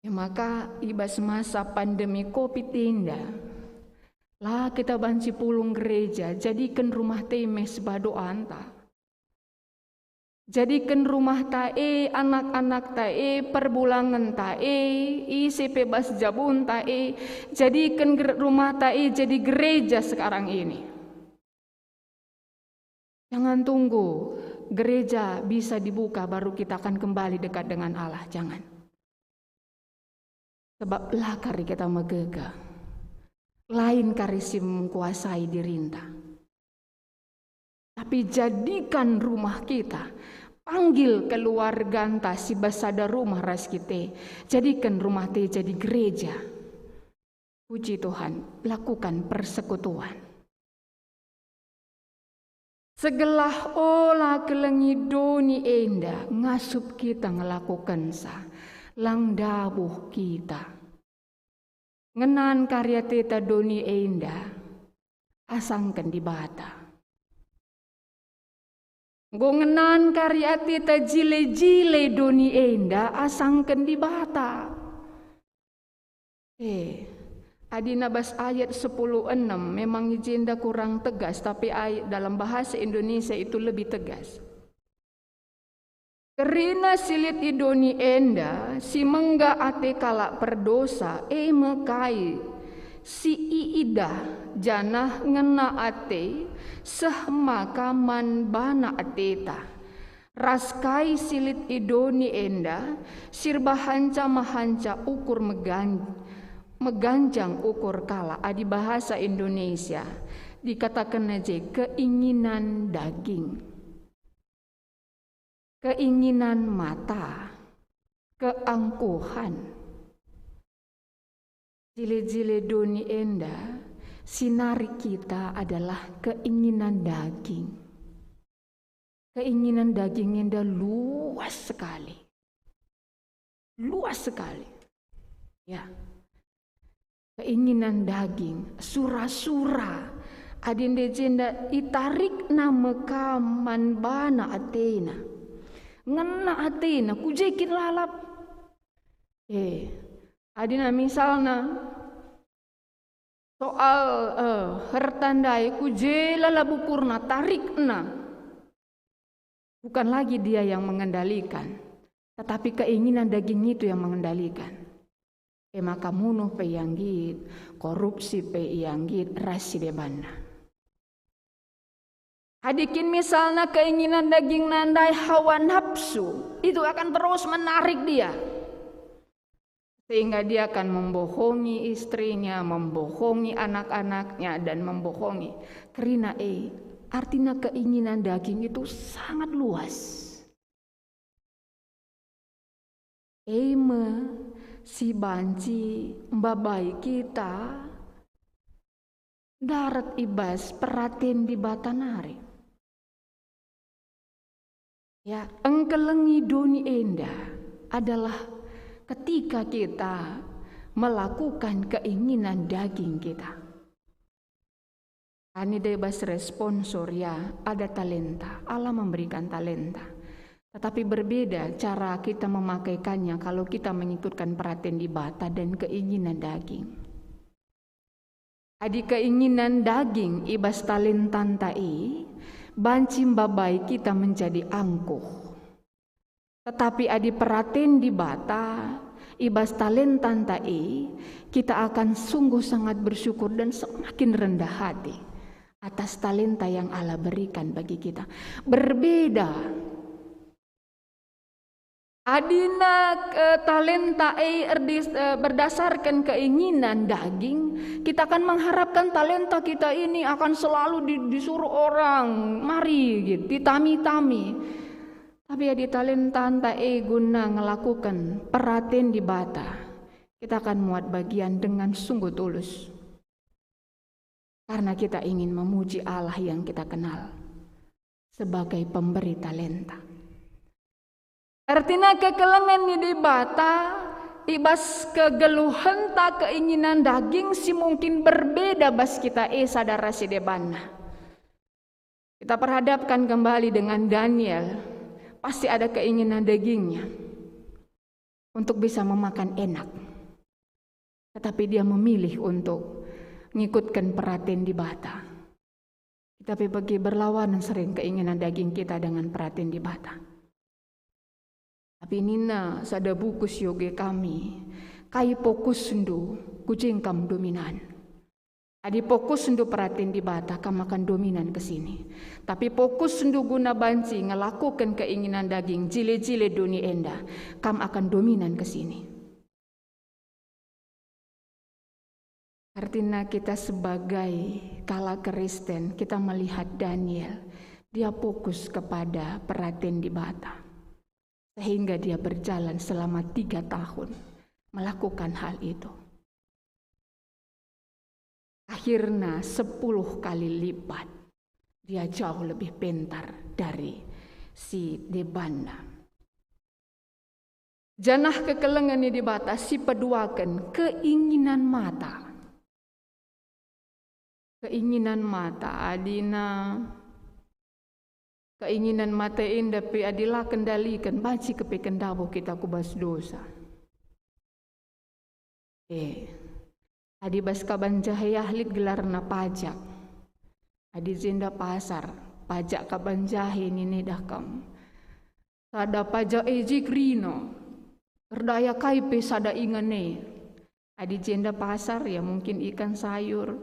E maka, i bas masa pandemi covid enda, la kita banci pulung gereja, jadiken rumah teme seba doanta. Jadiken rumahta e, anak-anakta e, perbulangenta e, ise pe bas jabunta e, jadiken ger-, rumahta e jadi gereja sekarang ini. Jangan tunggu gereja bisa dibuka baru kita akan kembali dekat dengan Allah, jangan. Sebab la kari kita megegeh, lain kari si mengkuasai dirinta. Tapi jadikan rumah kita, panggil keluarganta si bas sada rumah ras kita, jadikan rumah te jadi gereja. Puji Tuhan, lakukan persekutuan. Segelah ola kelengi doni enda ngasup kita ngelakokensa, lang ndabuh kita. Ngenan kari ateta doni enda, asangken Dibata. Enggo ngenan kari ateta jile-jile doni enda, asangken Dibata. Eh, adina bas ayat sepuluh enem, memang i jenda kurang tegas, tapi ay-, dalam bahasa Indonesia itu lebih tegas. Kerina si lit i doni enda, si mengga ate kalak perdosa, e me kai si iidah janah ngena ate, seh maka man bana ateta. Ras kai si lit i doni enda, si erbahanca mahanca ukur megan-, meganjang ukur kalak, adi bahasa Indonesia, dikatakenna je keinginan daging, keinginan mata, keangkuhan. Jile-jile doni enda, si narik kita adalah keinginan daging. Keinginan daging enda luas sekali. Luas sekali. Ya. Keinginan daging, sura-sura. Adi enda jenda itarikna me kam man bana atena. Ngena atena, ku je kin lalap? Eh, adina misalna, soal, eh, herta ndai ku je lalap ukurna, tarikna. Bukan lagi dia yang mengendalikan, tetapi keinginan daging itu yang mengendalikan. E maka munuh pe ia nggit, korupsi pe ia nggit, ras si debanna. Adi kin misalna keinginan dagingna ndai hawa nafsu, itu akan terus menarik dia. Sehingga dia akan membohongi istrinya, membohongi anak-anaknya, dan membohongi. Kerina e, artina keinginan daging itu sangat luas. E me si banci mbabai kita ndarat i bas peraten Dibata nari. Ya, engkelengi doni enda adalah ketika kita melakukan keinginan daging kita. Ani dai bas responsor, ya, ada talenta. Allah memberikan talenta. Tetapi berbeda cara kita memakaikannya kalau kita mengikutkan peraten Dibata dan keinginan daging. Adi keinginan daging i bas talentanta e, banci mbabai kita menjadi angkuh. Tetapi adi peraten Dibata i bas talentanta e, kita akan sungguh sangat bersyukur dan semakin rendah hati atas talenta yang Allah berikan bagi kita. Berbeda. Adina, eh, talenta e erdis-, eh, berdasarkan keinginan daging, kita akan mengharapkan talenta kita ini akan selalu di-, disuruh orang, mari, gitu, ditami-tami. Tapi adi talentanta e guna ngelakuken peraten Dibata, kita akan muat bagian dengan sungguh tulus. Karena kita ingin memuji Allah yang kita kenal. sebagai pemberi talenta. Ertina kekelengen ni Dibata i bas kegeluhenta keinginan daging si mungkin berbeda bas kita e sada ras si debanna. Kita perhadapkan kembali dengan Daniel, pasti ada keinginan dagingnya untuk bisa memakan enak. Tetapi dia memilih untuk ngikutken peraten Dibata. Kita pe bage berlawanen sering keinginan daging kita dengan peraten Dibata. Tapi nina sada buku si oge kami, "Kai fokusndu, ku je kam dominan." Adi fokusndu peraten Dibata, kam akan dominan ke sini. Tapi fokusndu guna banci ngelakuken keinginan daging, jile-jile doni enda, kam akan dominan ke sini. Artinya kita sebagai kalak Kristen, kita melihat Daniel, dia fokus kepada peraten Dibata. Sehingga dia berjalan selama tiga tahun melakukan hal itu. Akhirnya sepuluh kali lipat dia jauh lebih pintar dari si debanna. Janah kekelengen ni Dibata si peduaken keinginan mata. Keinginan mata, adina keinginan mata enda pe adi la kendaliken, banci kepeken ndabuh kita ku bas dosa. Eh, adi bas kaban jahe ah lit gelarna pajak. Adi jenda pasar, pajak kaban jahe nina idah kam. Sada pajak e je kerina, erdaya kai pe sada ingan e. Adi jenda pasar, ya mungkin ikan sayur.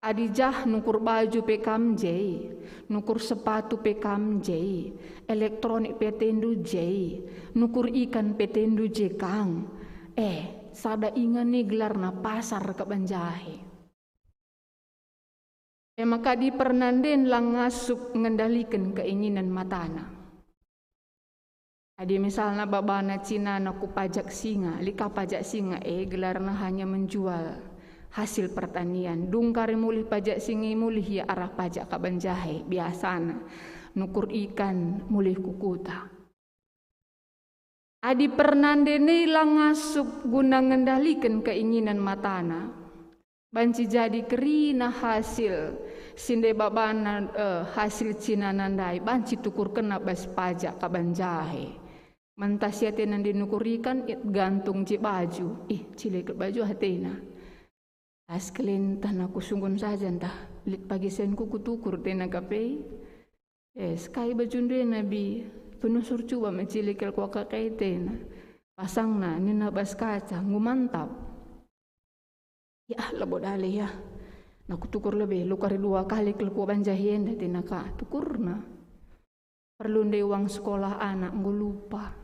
Adi jah nukur baju pe kam je, nukur sepatu pe kam je, elektronik pe atendu je, nukur ikan pe atendu je kang. Eh, sada ingan e gelarna pasar kaban jahe. E maka adi pernanden la ngasup ngendaliken keinginan matana. Adi misalna babana cinana ku pajak singa, lit ka pajak singa e gelarna hanya menjual hasil pertanian. Dung kari mulih pajak singa e mulih ia arah pajak kaban jahe, biasana nukur ikan mulih ku kuta. Adi pernanden e la ngasup guna ngendaliken keinginan matana, banci jadi kerina hasil si ndai babana, eh, hasil cinana ndai, banci tukurkenna bas pajak kaban jahe. Mentah si atena ndai nukur ikan, it gantung je baju. Ih, cilek baju atena. As kelentah na kusungkun saja ntah lit pagi senku kutukur tena kape. Eh, sekai bajundu e nabi, penusur cuba me cilek kal kuaka kai tena. Pasangna, nina bas kaca, nggo mantap. Ya, labo dale ya. Na kutukur lebe, lukari dua kali kal kubanjahi enda tena ka, tukurna. Perlu ndai uang sekolah anak, nggo lupa.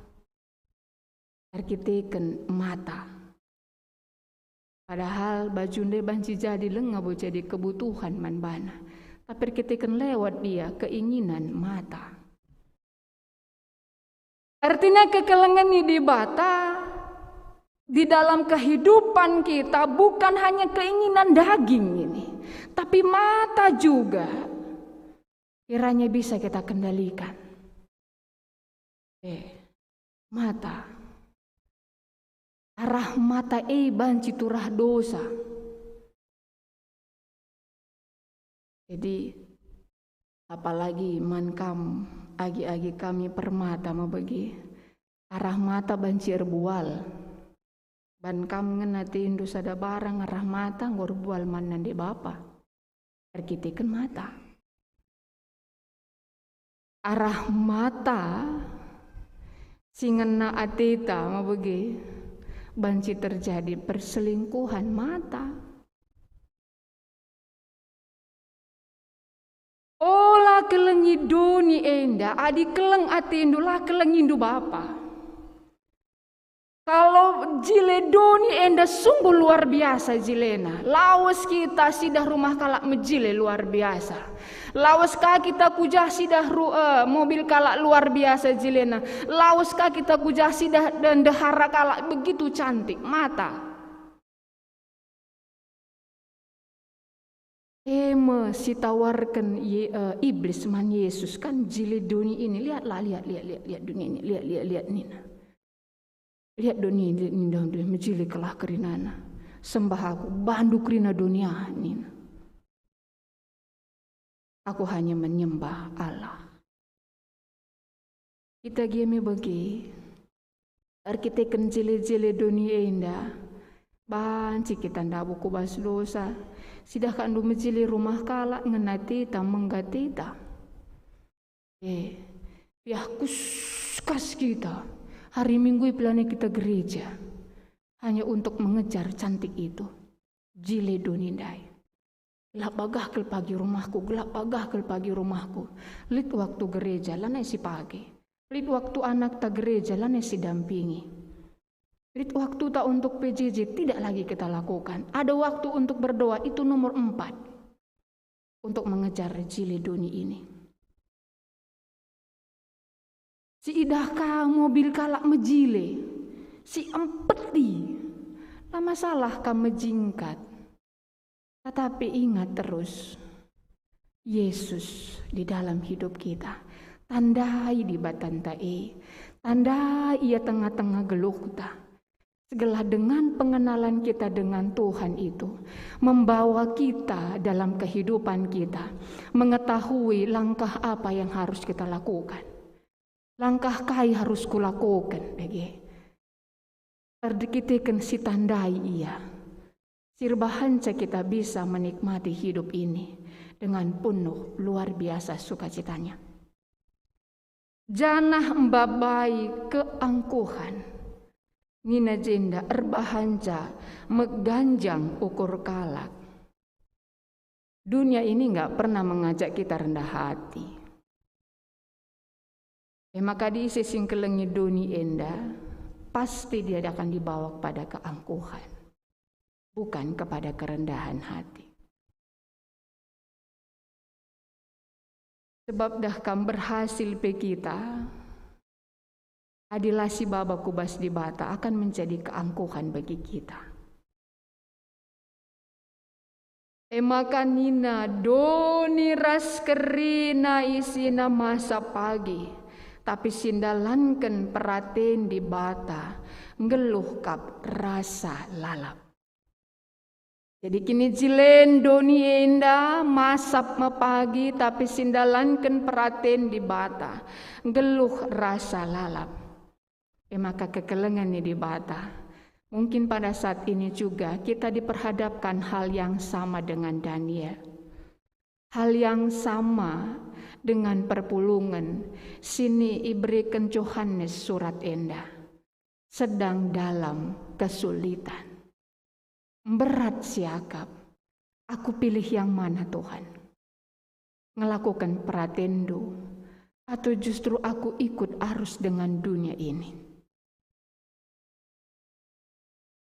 Erkiteken mata. Padahal baju ndai banci jadi langa bo jadi kebutuhan man bana. Tapi erkiteken lewat dia keinginan mata. Artinya kekelengen ni Dibata di dalam kehidupan kita bukan hanya keinginan daging ini, tapi mata juga. Kiranya bisa kita kendalikan. Eh, mata. Arah mata e banci turah dosa. Jadi, apalagi man kam, agi-agi kami permata mebegi. Arah mata banci erbual. Ban kam ngena atendu sada barang arah mata enggo erbual man nande bapa. Erkiteken mata. Arah mata si ngena ateta mebege banci terjadi perselingkuhan mata. Ola kelengi doni enda, adi keleng atendu, la kelengindu bapa. Kalau jile doni enda sungguh luar biasa jilena. Lawes kita sidah rumah kalak mejile luar biasa. Lawes ka kita kujah sidah ru-, eh, mobil kalak luar biasa jilena. Lawes ka kita kujah sidah de-, ndehara kalak begitu cantik. Mata. E me sitawarken Ye-, eh, Iblis man Yesus, kan jile doni ini, lihatlah, lihat, lihat, lihat, lihat doni ini, lihat, lihat, lihat nina. Lihat doni ini, ninda doni, mejile kelah kerinana. Sembah aku, bandu kerina doni ah, nina. Aku hanya menyembah Allah. Kita gia me bage. Erkiteken jile-jile doni enda, banci kita ndabo ku bas dosa. Sidah kandu mejile rumah kalak ngena ateta, mengga ateta. Eh, piah kuskas kita. Hari Minggu ipelanai kita gereja. Hanya untuk mengejar cantik itu. Jile doni ndai. Gelap bagah kal pagi rumahku, gelap bagah kal pagi rumahku. Lit waktu gereja, lanai sipake. Lit waktu anakta gereja, lanai sidampingi. Lit waktuta untuk P J J, tidak lagi kita lakukan. Ada waktu untuk berdoa, itu nomor empat. Untuk mengejar jile doni ini. Siidah ka mobil kalak mejile, siempeti, la masalah ka mejingkat. Tetapi ingat terus, Yesus di dalam hidup kita. Tandai Dibatanta e, tandai Ia tengah-tengah geluhta. Segelah dengan pengenalan kita dengan Tuhan itu membawa kita dalam kehidupan kita, mengetahui langkah apa yang harus kita lakukan. Langkah kai harus kulakukan, bage. Erkiteken sitandai Ia, si erbahanca kita bisa menikmati hidup ini dengan penuh luar biasa sukacitanya. Janah mbabai keangkuhan. Nina jenda erbahanca meganjang ukur kalak. Dunia ini nggak pernah mengajak kita rendah hati. E maka diisi singkelengi doni enda, pasti dia akan dibawa kepada keangkuhan, bukan kepada kerendahan hati. Sebab dah kam berhasil pe kita, adi la sibaba ku bas Dibata akan menjadi keangkuhan bagi kita. E maka nina doni ras kerina isina masa pagi, tapi sindalanken peraten Dibata, nggeluh kap rasa lalap. Jadi kinijilen doni enda masap me pagi, tapi sindalanken peraten Dibata, nggeluh rasa lalap. E maka kekelengen ni Dibata. Mungkin pada saat ini juga kita diperhadapkan hal yang sama dengan Daniel. Hal yang sama dengan perpulungen sini ibereken Johanes surat enda. Sedang dalam kesulitan. Mberat siakap. Aku pilih yang mana, Tuhan? Ngelakuken peratenndu, atau justru aku ikut arus dengan dunia ini?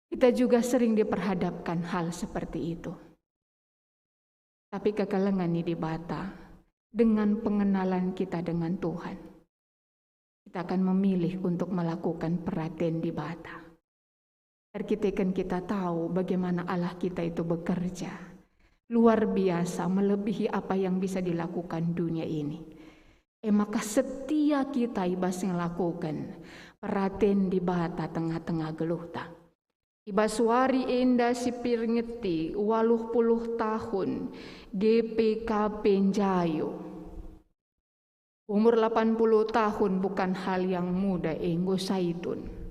Kita juga sering diperhadapkan hal seperti itu. Tapi kekelengen ni Dibata, dengan pengenalan kita dengan Tuhan, kita akan memilih untuk melakukan peraten Dibata. Erkiteken kita tahu bagaimana Allah kita itu bekerja luar biasa, melebihi apa yang bisa dilakukan dunia ini. E maka setia kita i bas ngelakuken peraten Dibata tengah-tengah geluhta. I bas wari enda si peringeti waluh puluh tahun G P K P Njayo. Umur lapan puluh tahun bukan hal yang muda, enggo saitun.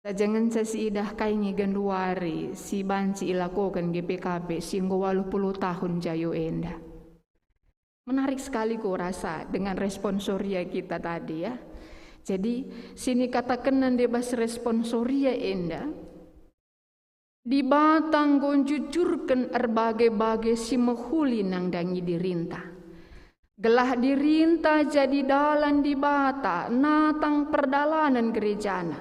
Saja ngenca siidah kai nge genduari si banci ilakoken G P K P si enggo waluh puluh tahun Njayo enda. Menarik sekali kurasa dengan responsoria kita tadi, ya. Jadi, sinikatakenna ndai bas responsoria enda, Dibata enggo njujurken erbage-bage si mehuli nandangi dirinta. Gelah dirinta jadi dalan Dibata natang perdalanen gerejana.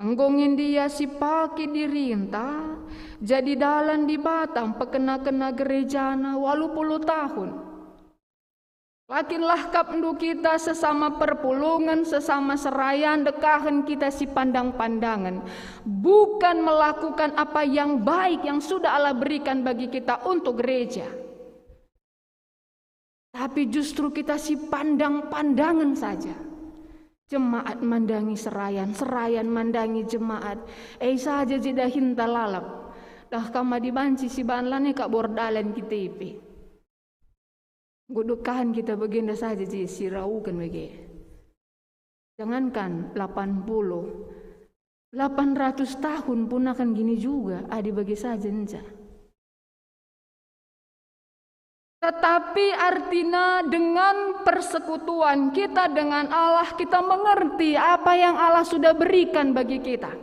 Enggo nge ndia sipake dirinta jadi dalan Dibata mpekena-kena gerejana waluh puluh tahun. Lakin lahkapndu kita sesama perpulungen, sesama serayan, dekahen kita si pandang-pandangen, bukan melakukan apa yang baik yang sudah Allah berikan bagi kita untuk gereja. Tapi justru kita si pandang-pandangen saja. Jemaat mandangi serayan, serayan mandangi jemaat. E saja je dahinta lalap. Dah kam adi banci si banlan e kap bor dalan kita ipe. Enggo dekahen kita bagenda saja je sirauken bage. Jangankan delapan puluh, delapan ratus tahun pun akan gini juga, adi bage saja nca. Tetapi artina dengan persekutuan kita dengan Allah, kita mengerti apa yang Allah sudah berikan bagi kita.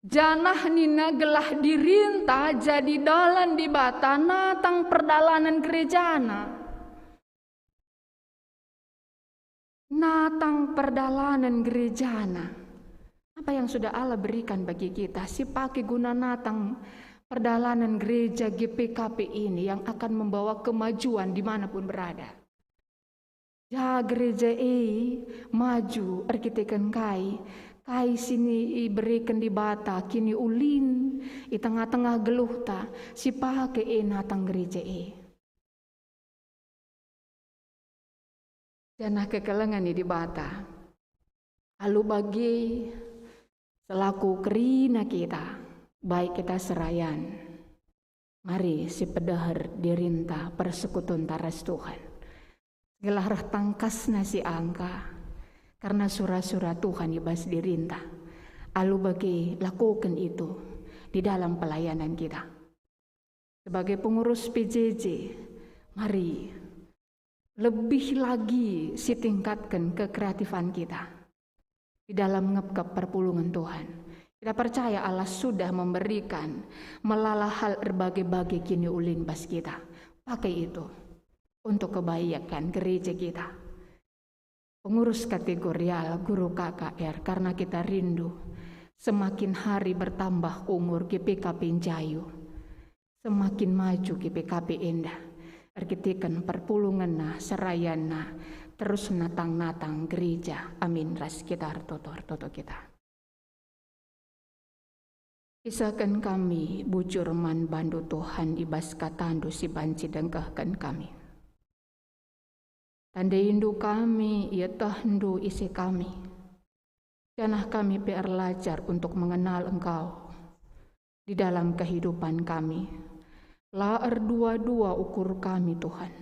Janah nina gelah dirinta jadi dalan Dibata natang perdalanen gerejana. Natang perdalanen gerejana. Apa yang sudah Allah berikan bagi kita, si pake guna natang perdalanen gereja G P K P ini yang akan membawa kemajuan dimanapun berada. Ja gereja e maju erkiteken kai, kai si ni-, ibereken Dibata kiniulin i tengah-tengah geluhta, si pake e natang gereja e. Janah kekelengen i Dibata. Alu bage, selaku kerina kita, baik kita serayan, mari sipedeher dirinta persekutunta ras Tuhan. Gelah reh tangkasna si angka, karna sura-sura Tuhan i bas dirinta. Alu bage, lakoken itu di dalam pelayanan kita. Sebagai pengurus P J J, mari lebih lagi sitingkatken kekreatifan kita di dalam ngepkep perpulungen Tuhan. Kita percaya Allah sudah memberikan melala hal erbage-bage kiniulin bas kita. Pakai itu untuk kebaikan gereja kita. Pengurus kategorial, guru K K R, karena kita rindu semakin hari bertambah umur G P K P Njayu, semakin maju G P K P enda, erkiteken perpulungenna, serayanna, terus natang-natang gereja. Amin. Ras kita ertoto, ertoto kita. Kisahken kami bujur man bandu Tuhan i bas kataNdu si banci dengkehken kami. TandaiNdu kami, ietehndu ise kami, janah kami pe erlajar untuk mengenal Engkau di dalam kehidupan kami. La erdua-dua ukur kami, Tuhan.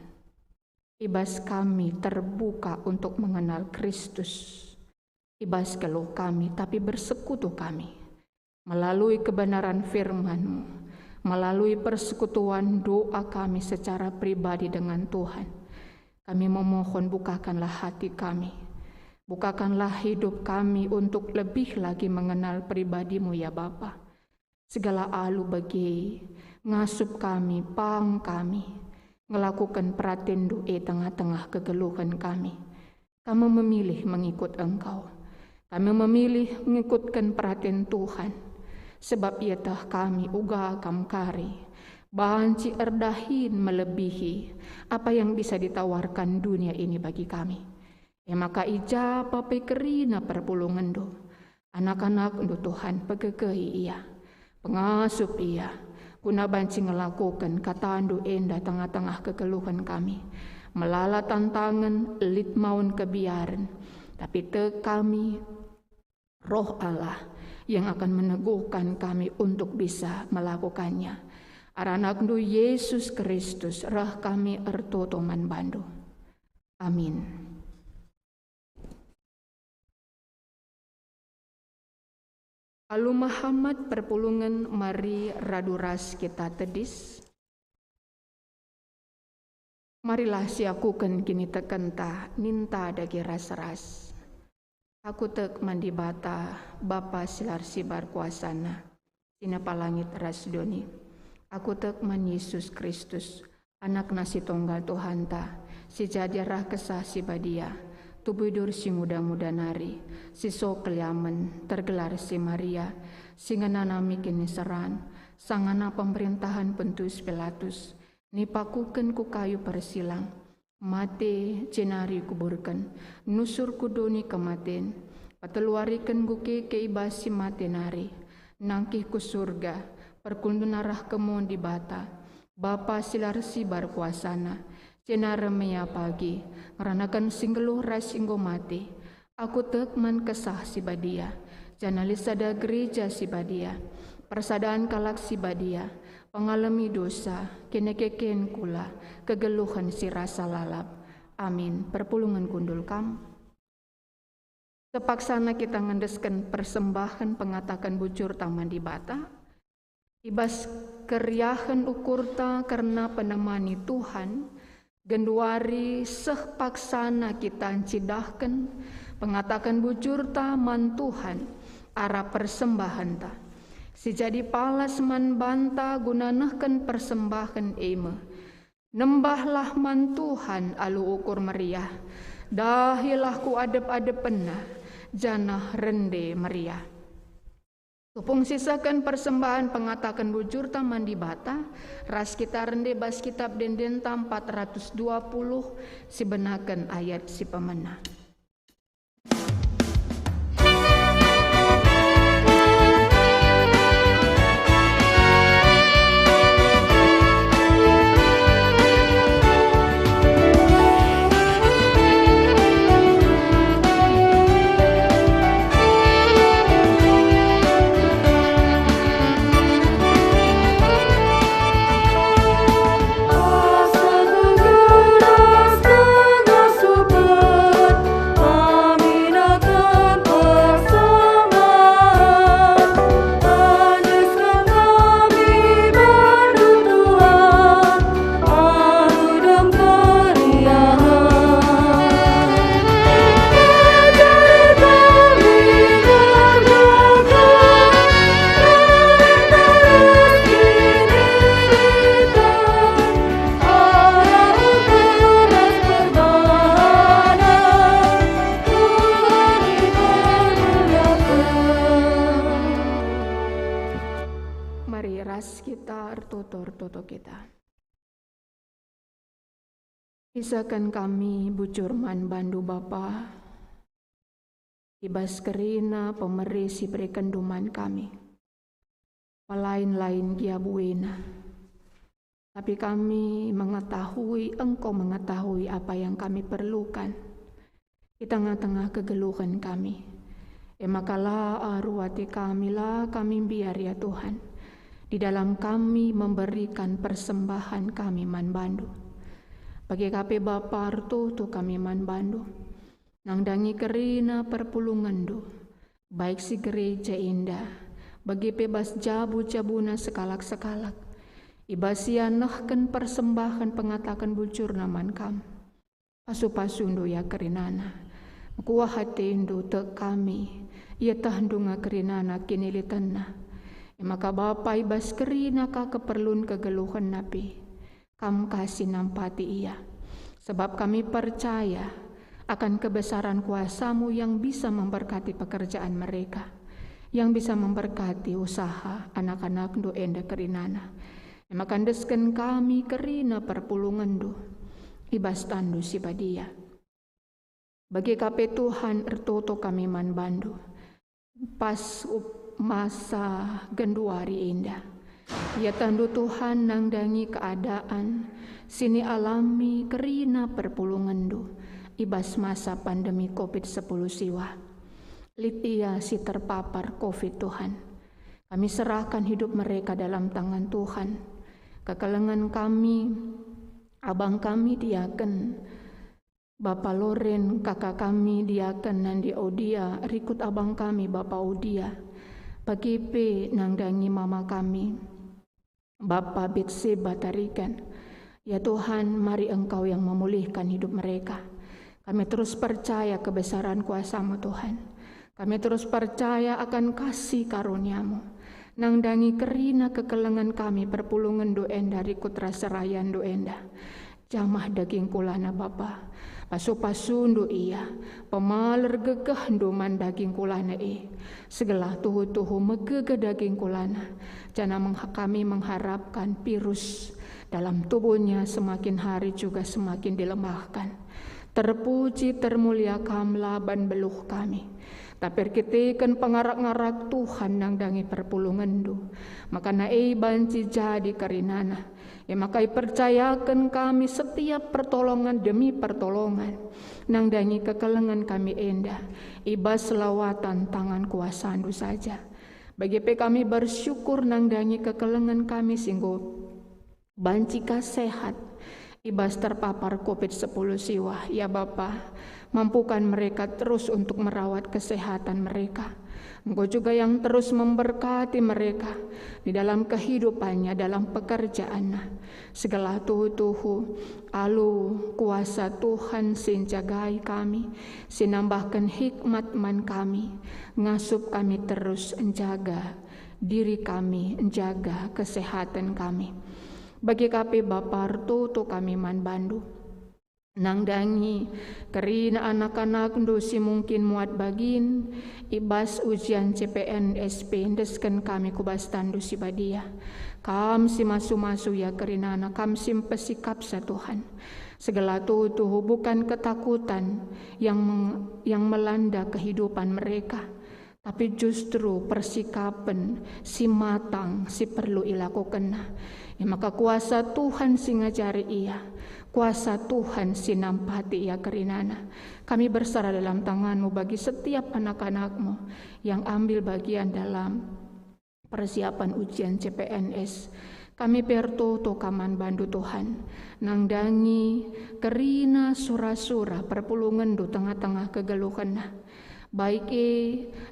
I bas kami terbuka untuk mengenal Kristus. I bas geluh kami, tapi bersekutu kami. Melalui kebenaran firman-Mu, melalui persekutuan doa kami secara pribadi dengan Tuhan, kami memohon, bukakanlah hati kami, bukakanlah hidup kami untuk lebih lagi mengenal pribadi-Mu, ya Bapa. Segala alu bage, ngasup kami, pang kami, ngelakuken peratenNdu e tengah-tengah kegeluhen kami. Kami memilih mengikut Engkau. Kami memilih mengikutken peraten Tuhan, sebab ieteh kami uga Kam kari, banci erdahin melebihi apa yang bisa ditawarkan dunia ini bagi kami. E maka i ja pe kerina perpulungenndu, anak-anakndu Tuhan, pegegehi ia, pengasup ia, guna banci ngelakoken kataNdu enda tengah-tengah kegeluhen kami. Melala tantangen, lit maun kebiaren, tapi tek kami, Roh Allah yang akan meneguhkan kami untuk bisa melakukannya. Arah AnakNdu Yesus Kristus reh kami ertoto man baNdu. Amin. Alu mehamat perpulungen mari radu ras kita tedis. Marilah siakuken kinitekenta ninta dage ras-ras. Aku tek man Dibata, Bapa si la ersibar kuasana, si nepa langit ras doni. Aku tek man Yesus Kristus, AnakNa si Tunggal Tuhanta, si jadi arah Kesah Si Badia, tubuh idur si nguda-nguda nari, si so keliamen, tergelar si Maria, si ngenanami kiniseran, sangana pemerintahan Pontius Pilatus, nipakuken ku kayu persilang, Mate, jenari kuburken, nusur ku doni kematen, peteluariken enggo keke i bas si mate nari, nangkih ku Surga, perkundun arah kemon Dibata, Bapa si la ersibar kuasaNa, jenari mea pagi, ngeranaken si nggeluh ras si enggo mate. Aku tek man Kesah Si Badia, janah lit sada gereja si badia, persadan kalak si badia, pengalemi dosa, kinekeken kula, kegeluhen si rasa lalap. Amin. Perpulungen kundul kam. Sepaksana kita ngendesken persembahen pengataken bujurta man Dibata, i bas keriahen ukurta kerna penemani Tuhan, genduari seh paksana kita ncidahken pengataken bujurta man Tuhan arah persembahenta. Si jadi palas man banta guna nehken persembahen e me: Nembahlah man Tuhan alu ukur meriah, dahilah ku adep-adepenNa, janah rende meriah. Tupung sisehken persembahen pengataken bujurta man Dibata, ras kita rende bas Kitap Ende-Endenta empat ratus dua puluh, sibenaken ayat si pemena. Mari ras kita ertoto-ertoto kita. Isehken kami bujur man bandu, Bapa, i bas kerina pemere si iberekenNdu man kami. Pelain-lain gia buena, tapi kami mengetahui Engkau mengetahui apa yang kami perlukan. I tengah-tengah kegeluhen kami. E maka la aru ate kami, la kami mbiar, ya Tuhan, di dalam kami memberikan persembahan kami man bandu. Bage ka pe Bapa, ertoto kami man bandu, nandangi kerina perpulungenndu, baik si gereja enda, bage pe bas jabu-jabuna sekalak-sekalak, i bas ia nehken persembahen pengataken bujurna man Kam. Pasu-pasundu ia kerinana. Mekuah atendu tek kami, ietehndu nge kerinana kinilitenna. E maka Bapa, i bas kerina ka keperlun kegeluhenna pe, Kam ka si nampati ia. Sebab kami percaya akan kebesaran kuasamu yang bisa memberkati pekerjaan mereka, yang bisa memberkati usaha anak-anakndu enda kerinana. E maka endesken kami kerina perpulungenndu i bas tanNdu si badia. Bage ka pe Tuhan, ertoto kami man bandu pas up-, masa genduari enda. Ietehndu Tuhan nandangi keadaan si nialami kerina perpulungenndu i bas masa pandemi covid sepuluh siwah. Lit ia si terpapar covid, Tuhan. Kami serahkan hidup mereka dalam tangan Tuhan. Kekelengen kami, abang kami diaken, Bapa Loren, kaka kami diaken Nandi Audia, rikut abang kami Bapa Audia. Bage pe nandangi mama kami, Bapa Betseba Tarigan. Ya Tuhan, mari Engkau yang memulihkan hidup mereka. Kami terus percaya kebesaran kuasamu, Tuhan. Kami terus percaya akan kasih karunia-Mu. Nandangi kerina kekelengen kami perpulungenndu enda rikut ras serayandu enda. Jamah daging kulana Bapa. Pasu-pasundu ia, pemaler gegehndu man daging kulana e, segelah tuhu-tuhu megegeh daging kulana, janah mengha-, kami mengharapkan virus dalam tubuhnya semakin hari juga semakin dilemahkan. Terpuji, termulia Kam laban beluh kami. Tapi erkiteken pengarak-ngarak Tuhan nandangi perpulungenndu, maka na e banci jadi kerinana. E maka ipercayaken kami setiap pertolongan demi pertolongan nandangi kekelengen kami enda, i bas lawatan tangan kuasandu saja. Bage pe kami bersyukur nandangi kekelengen kami si enggo banci ka sehat i bas terpapar covid sepuluh siwah. Ya Bapa, mampukan mereka terus untuk merawat kesehatan mereka. Engkau juga yang terus memberkati mereka di dalam kehidupannya, dalam pekerjaannya. Segelah tuhu-tuhu, alu kuasa Tuhan si njagai kami, si nambahken hikmat man kami, ngasup kami terus njaga diri kami, njaga kesehatan kami. Bage ka pe Bapa, ertoto kami man bandu. Nandangi kerina anak-anakndu si mungkin muat bagin i bas ujian C P N S P, endesken kami ku bas tanNdu si badia. Kam si masu-masu ia kerinana, Kam si mpesikapsa Tuhan. Segelah tuhu-tuhu bukan ketakutan yang meng-, yang melanda kehidupan mereka, tapi justru persikapen si matang si perlu ilakokenna. E maka kuasa Tuhan si ngajari ia, kuasa Tuhan si nampati ia kerinana. Kami berserah dalam tanganmu bagi setiap anak-anakmu yang ambil bagian dalam persiapan ujian C P N S. Kami pe ertoto ka man bandu Tuhan, nandangi kerina sura-sura perpulungenndu tengah-tengah kegeluhenna. Baik e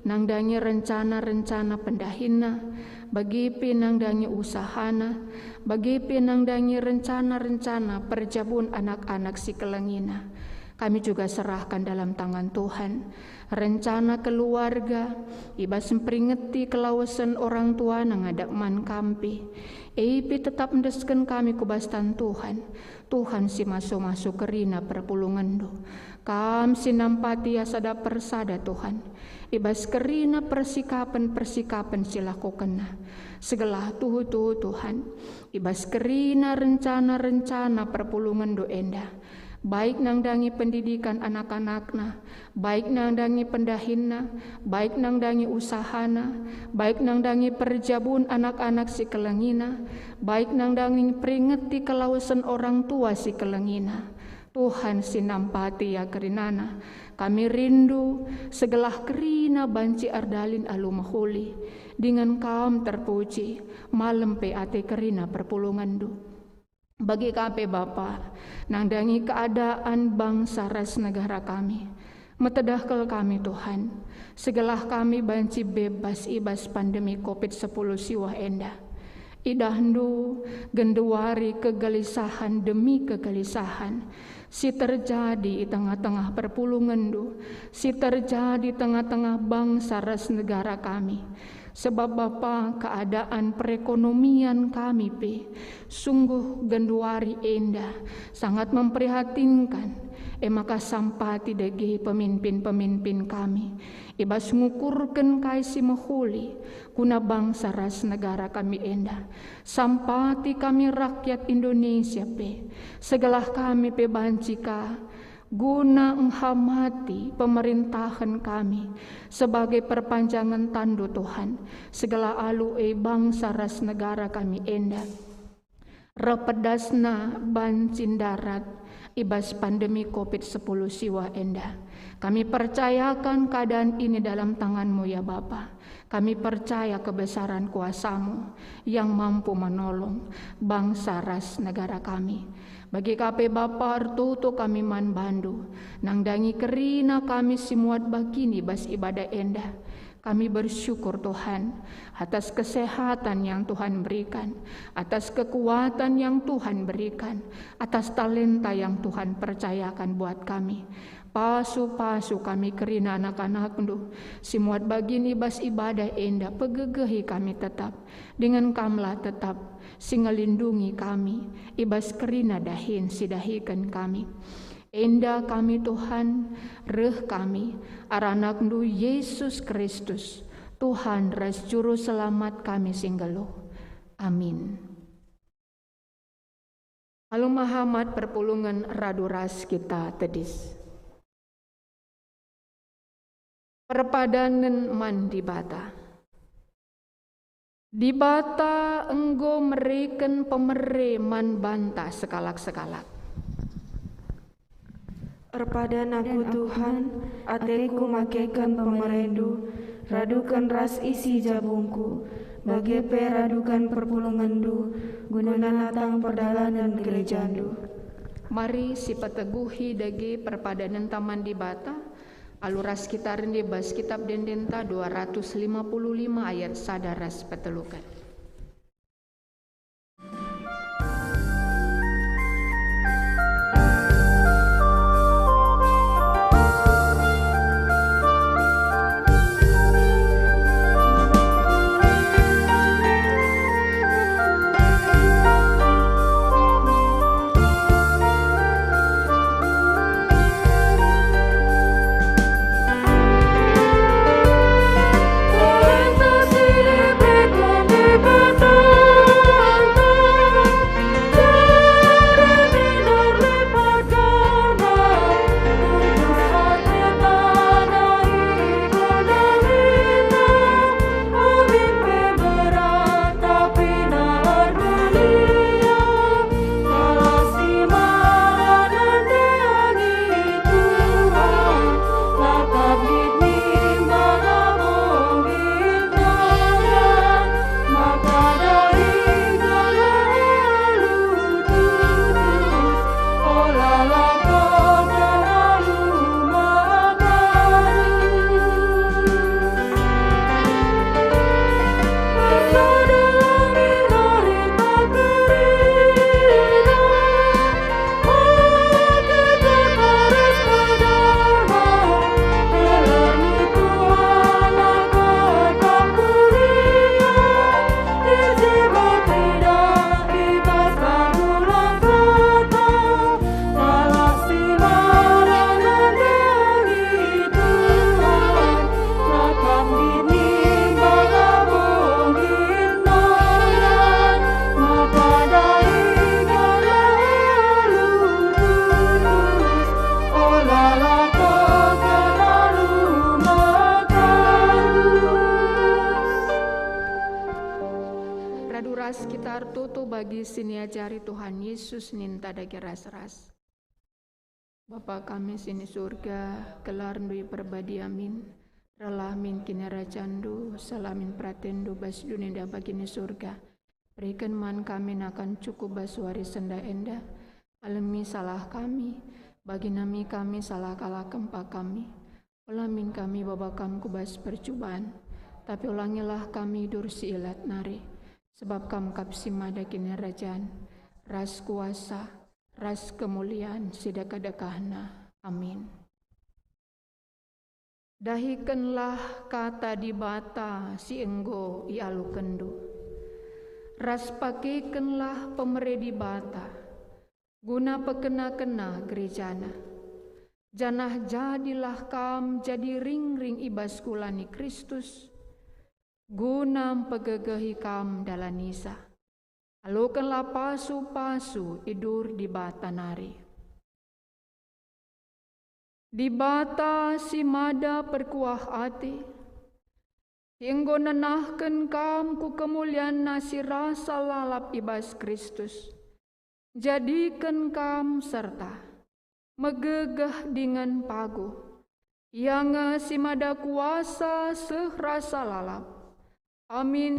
nandangi rencana-rencana pendahinna, bage pe nandangi usahana, bage pe nandangi rencana-rencana perjabun anak-anak si kelengina. Kami juga serahkan dalam tangan Tuhan rencana keluarga, i bas mperingeti kelawesen orang tuana ngadap man Kam pe. E pe tetap endesken kami ku bas tan Tuhan, Tuhan si masu-masu kerina perpulungenndu. Kam si nampati ia sada persada, Tuhan, i bas kerina persikapen-persikapen si lakokenna. Segelah tuhu-tuhu, Tuhan, i bas kerina rencana-rencana perpulungenndu enda, baik nandangi pendidikan anak-anakna, baik nandangi pendahinna, baik nandangi usahana, baik nandangi perjabun anak-anak si kelengina, baik nandangi peringeti kelawesen orang tua si kelengina. Tuhan si nampati ia kerinana, kami rindu segelah kerina banci erdalin alu mehuli, dingen Kam terpuji, malem pe ate kerina perpulungenndu. Bage ka pe Bapa, nandangi keadaan bangsa ras negara kami. Metedah kal kami, Tuhan, segelah kami banci bebas i bas pandemi covid sepuluh siwah enda. IdahNdu genduari kegelisahan demi kegelisahan si terjadi i tengah-tengah perpulungenndu, si terjadi tengah-tengah bangsa ras negara kami. Sebab Bapa, keadaan perekonomian kami pe sungguh genduari enda sangat memprihatinkan. E maka sampati dage pemimpin-pemimpin kami i bas ngukurken kai si mehuli guna bangsa ras negara kami enda. Sampati kami rakyat Indonesia pe, segelah kami pe banci ka guna enghamati pemerintahen kami sebagai perpanjangen tanNdu, Tuhan, segelah alu e bangsa ras negara kami enda reh pedasna banci ndarat i bas pandemi covid sepuluh siwah enda. Kami percayakan keadaan ini dalam tangan-Mu, ya Bapa. Kami percaya kebesaran kuasa-Mu yang mampu menolong bangsa ras negara kami. Bage ka pe Bapa, ertoto kami man bandu, nandangi kerina kami si muat bagin i bas ibadah enda. Kami bersyukur, Tuhan, atas kesehatan yang Tuhan berikan, atas kekuatan yang Tuhan berikan, atas talenta yang Tuhan percayakan buat kami. Pasu-pasu kami kerina anak-anakNdu si muat bagin i bas ibadah enda, pegegehi kami tetap, dingen Kamlah tetap si ngelindungi kami i bas kerina dahin si dahiken kami. Enda kami, Tuhan, reh kami, arah AnakNdu Yesus Kristus, Tuhan ras Juru Selamat kami si nggeluh. Amin. Alu mehamat perpulungen radu ras kita tedis. Perpadanen man Dibata. Dibata enggo mereken pemere man banta sekalak-sekalak. Erpadan aku, Tuhan, ateku makeken pemereNdu, raduken ras isi jabungku, bage pe raduken perpulungenNdu, guna natang perdalanen gerejaNdu. Mari sipeteguhi dage perpadanenta man Dibata, alu ras kita rende bas Kitab Ende-endenta dua ratus lima puluh lima ayat sada ras peteluken. Radu ras kita ertoto bagi si niajari Tuhan Yesus ninta dage ras-ras. Bapa kami si ni Surga, gelarNdu iperbadia min, rehlah min kinirajanNdu, seh min peratenNdu bas doni enda bagi ni Surga. Beriken man kami nakan cukup bas wari si enda-enda. Alemi salah kami, bagi nami kami salah kalak kempak kami. Ola min kami baba Kam ku bas percuban, tapi olangilah kami idur si ilat nari, sebab Kam kap si mada kinirajan, ras kuasa, ras kemulian si dekah-dekahna. Amin. Dahikenlah Kata Dibata si enggo ialukenndu, ras pakekenlah pemere Dibata guna pekena-kena gerejaNa. Janah jadilah kam jadi ringring i bas kula ni Kristus, guna mpegegehi kam dalanisa. Alokenlah pasu-pasu idur Dibata nari. Dibata si mada perkuah ate, si enggo nenahken kam ku kemulianNa si rasa lalap i bas Kristus, njadiken kam serta megegeh dingen paguh. Ia nge si mada kuasa seh rasa lalap. Amin.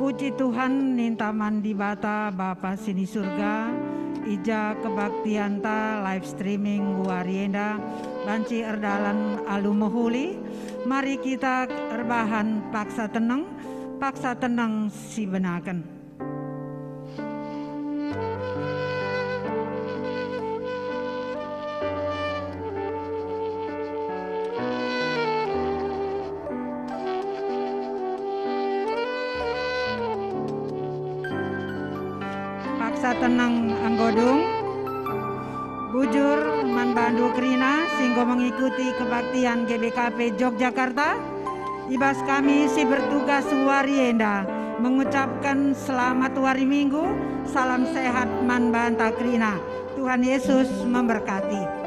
Puji Tuhan ninta man Dibata Bapa si ni Surga, i ja kebaktianta live streaming wari enda banci erdalan alu mehuli. Mari kita erbahan paksa teneng, paksa teneng si benaken. Paksa teneng enggo dung. Bujur man bandu kerina si enggo mengikuti kebaktian G B K P Yogyakarta. I bas kami si bertugas wari enda mengucapkan selamat wari Minggu, salam sehat man banta kerina. Tuhan Yesus memberkati.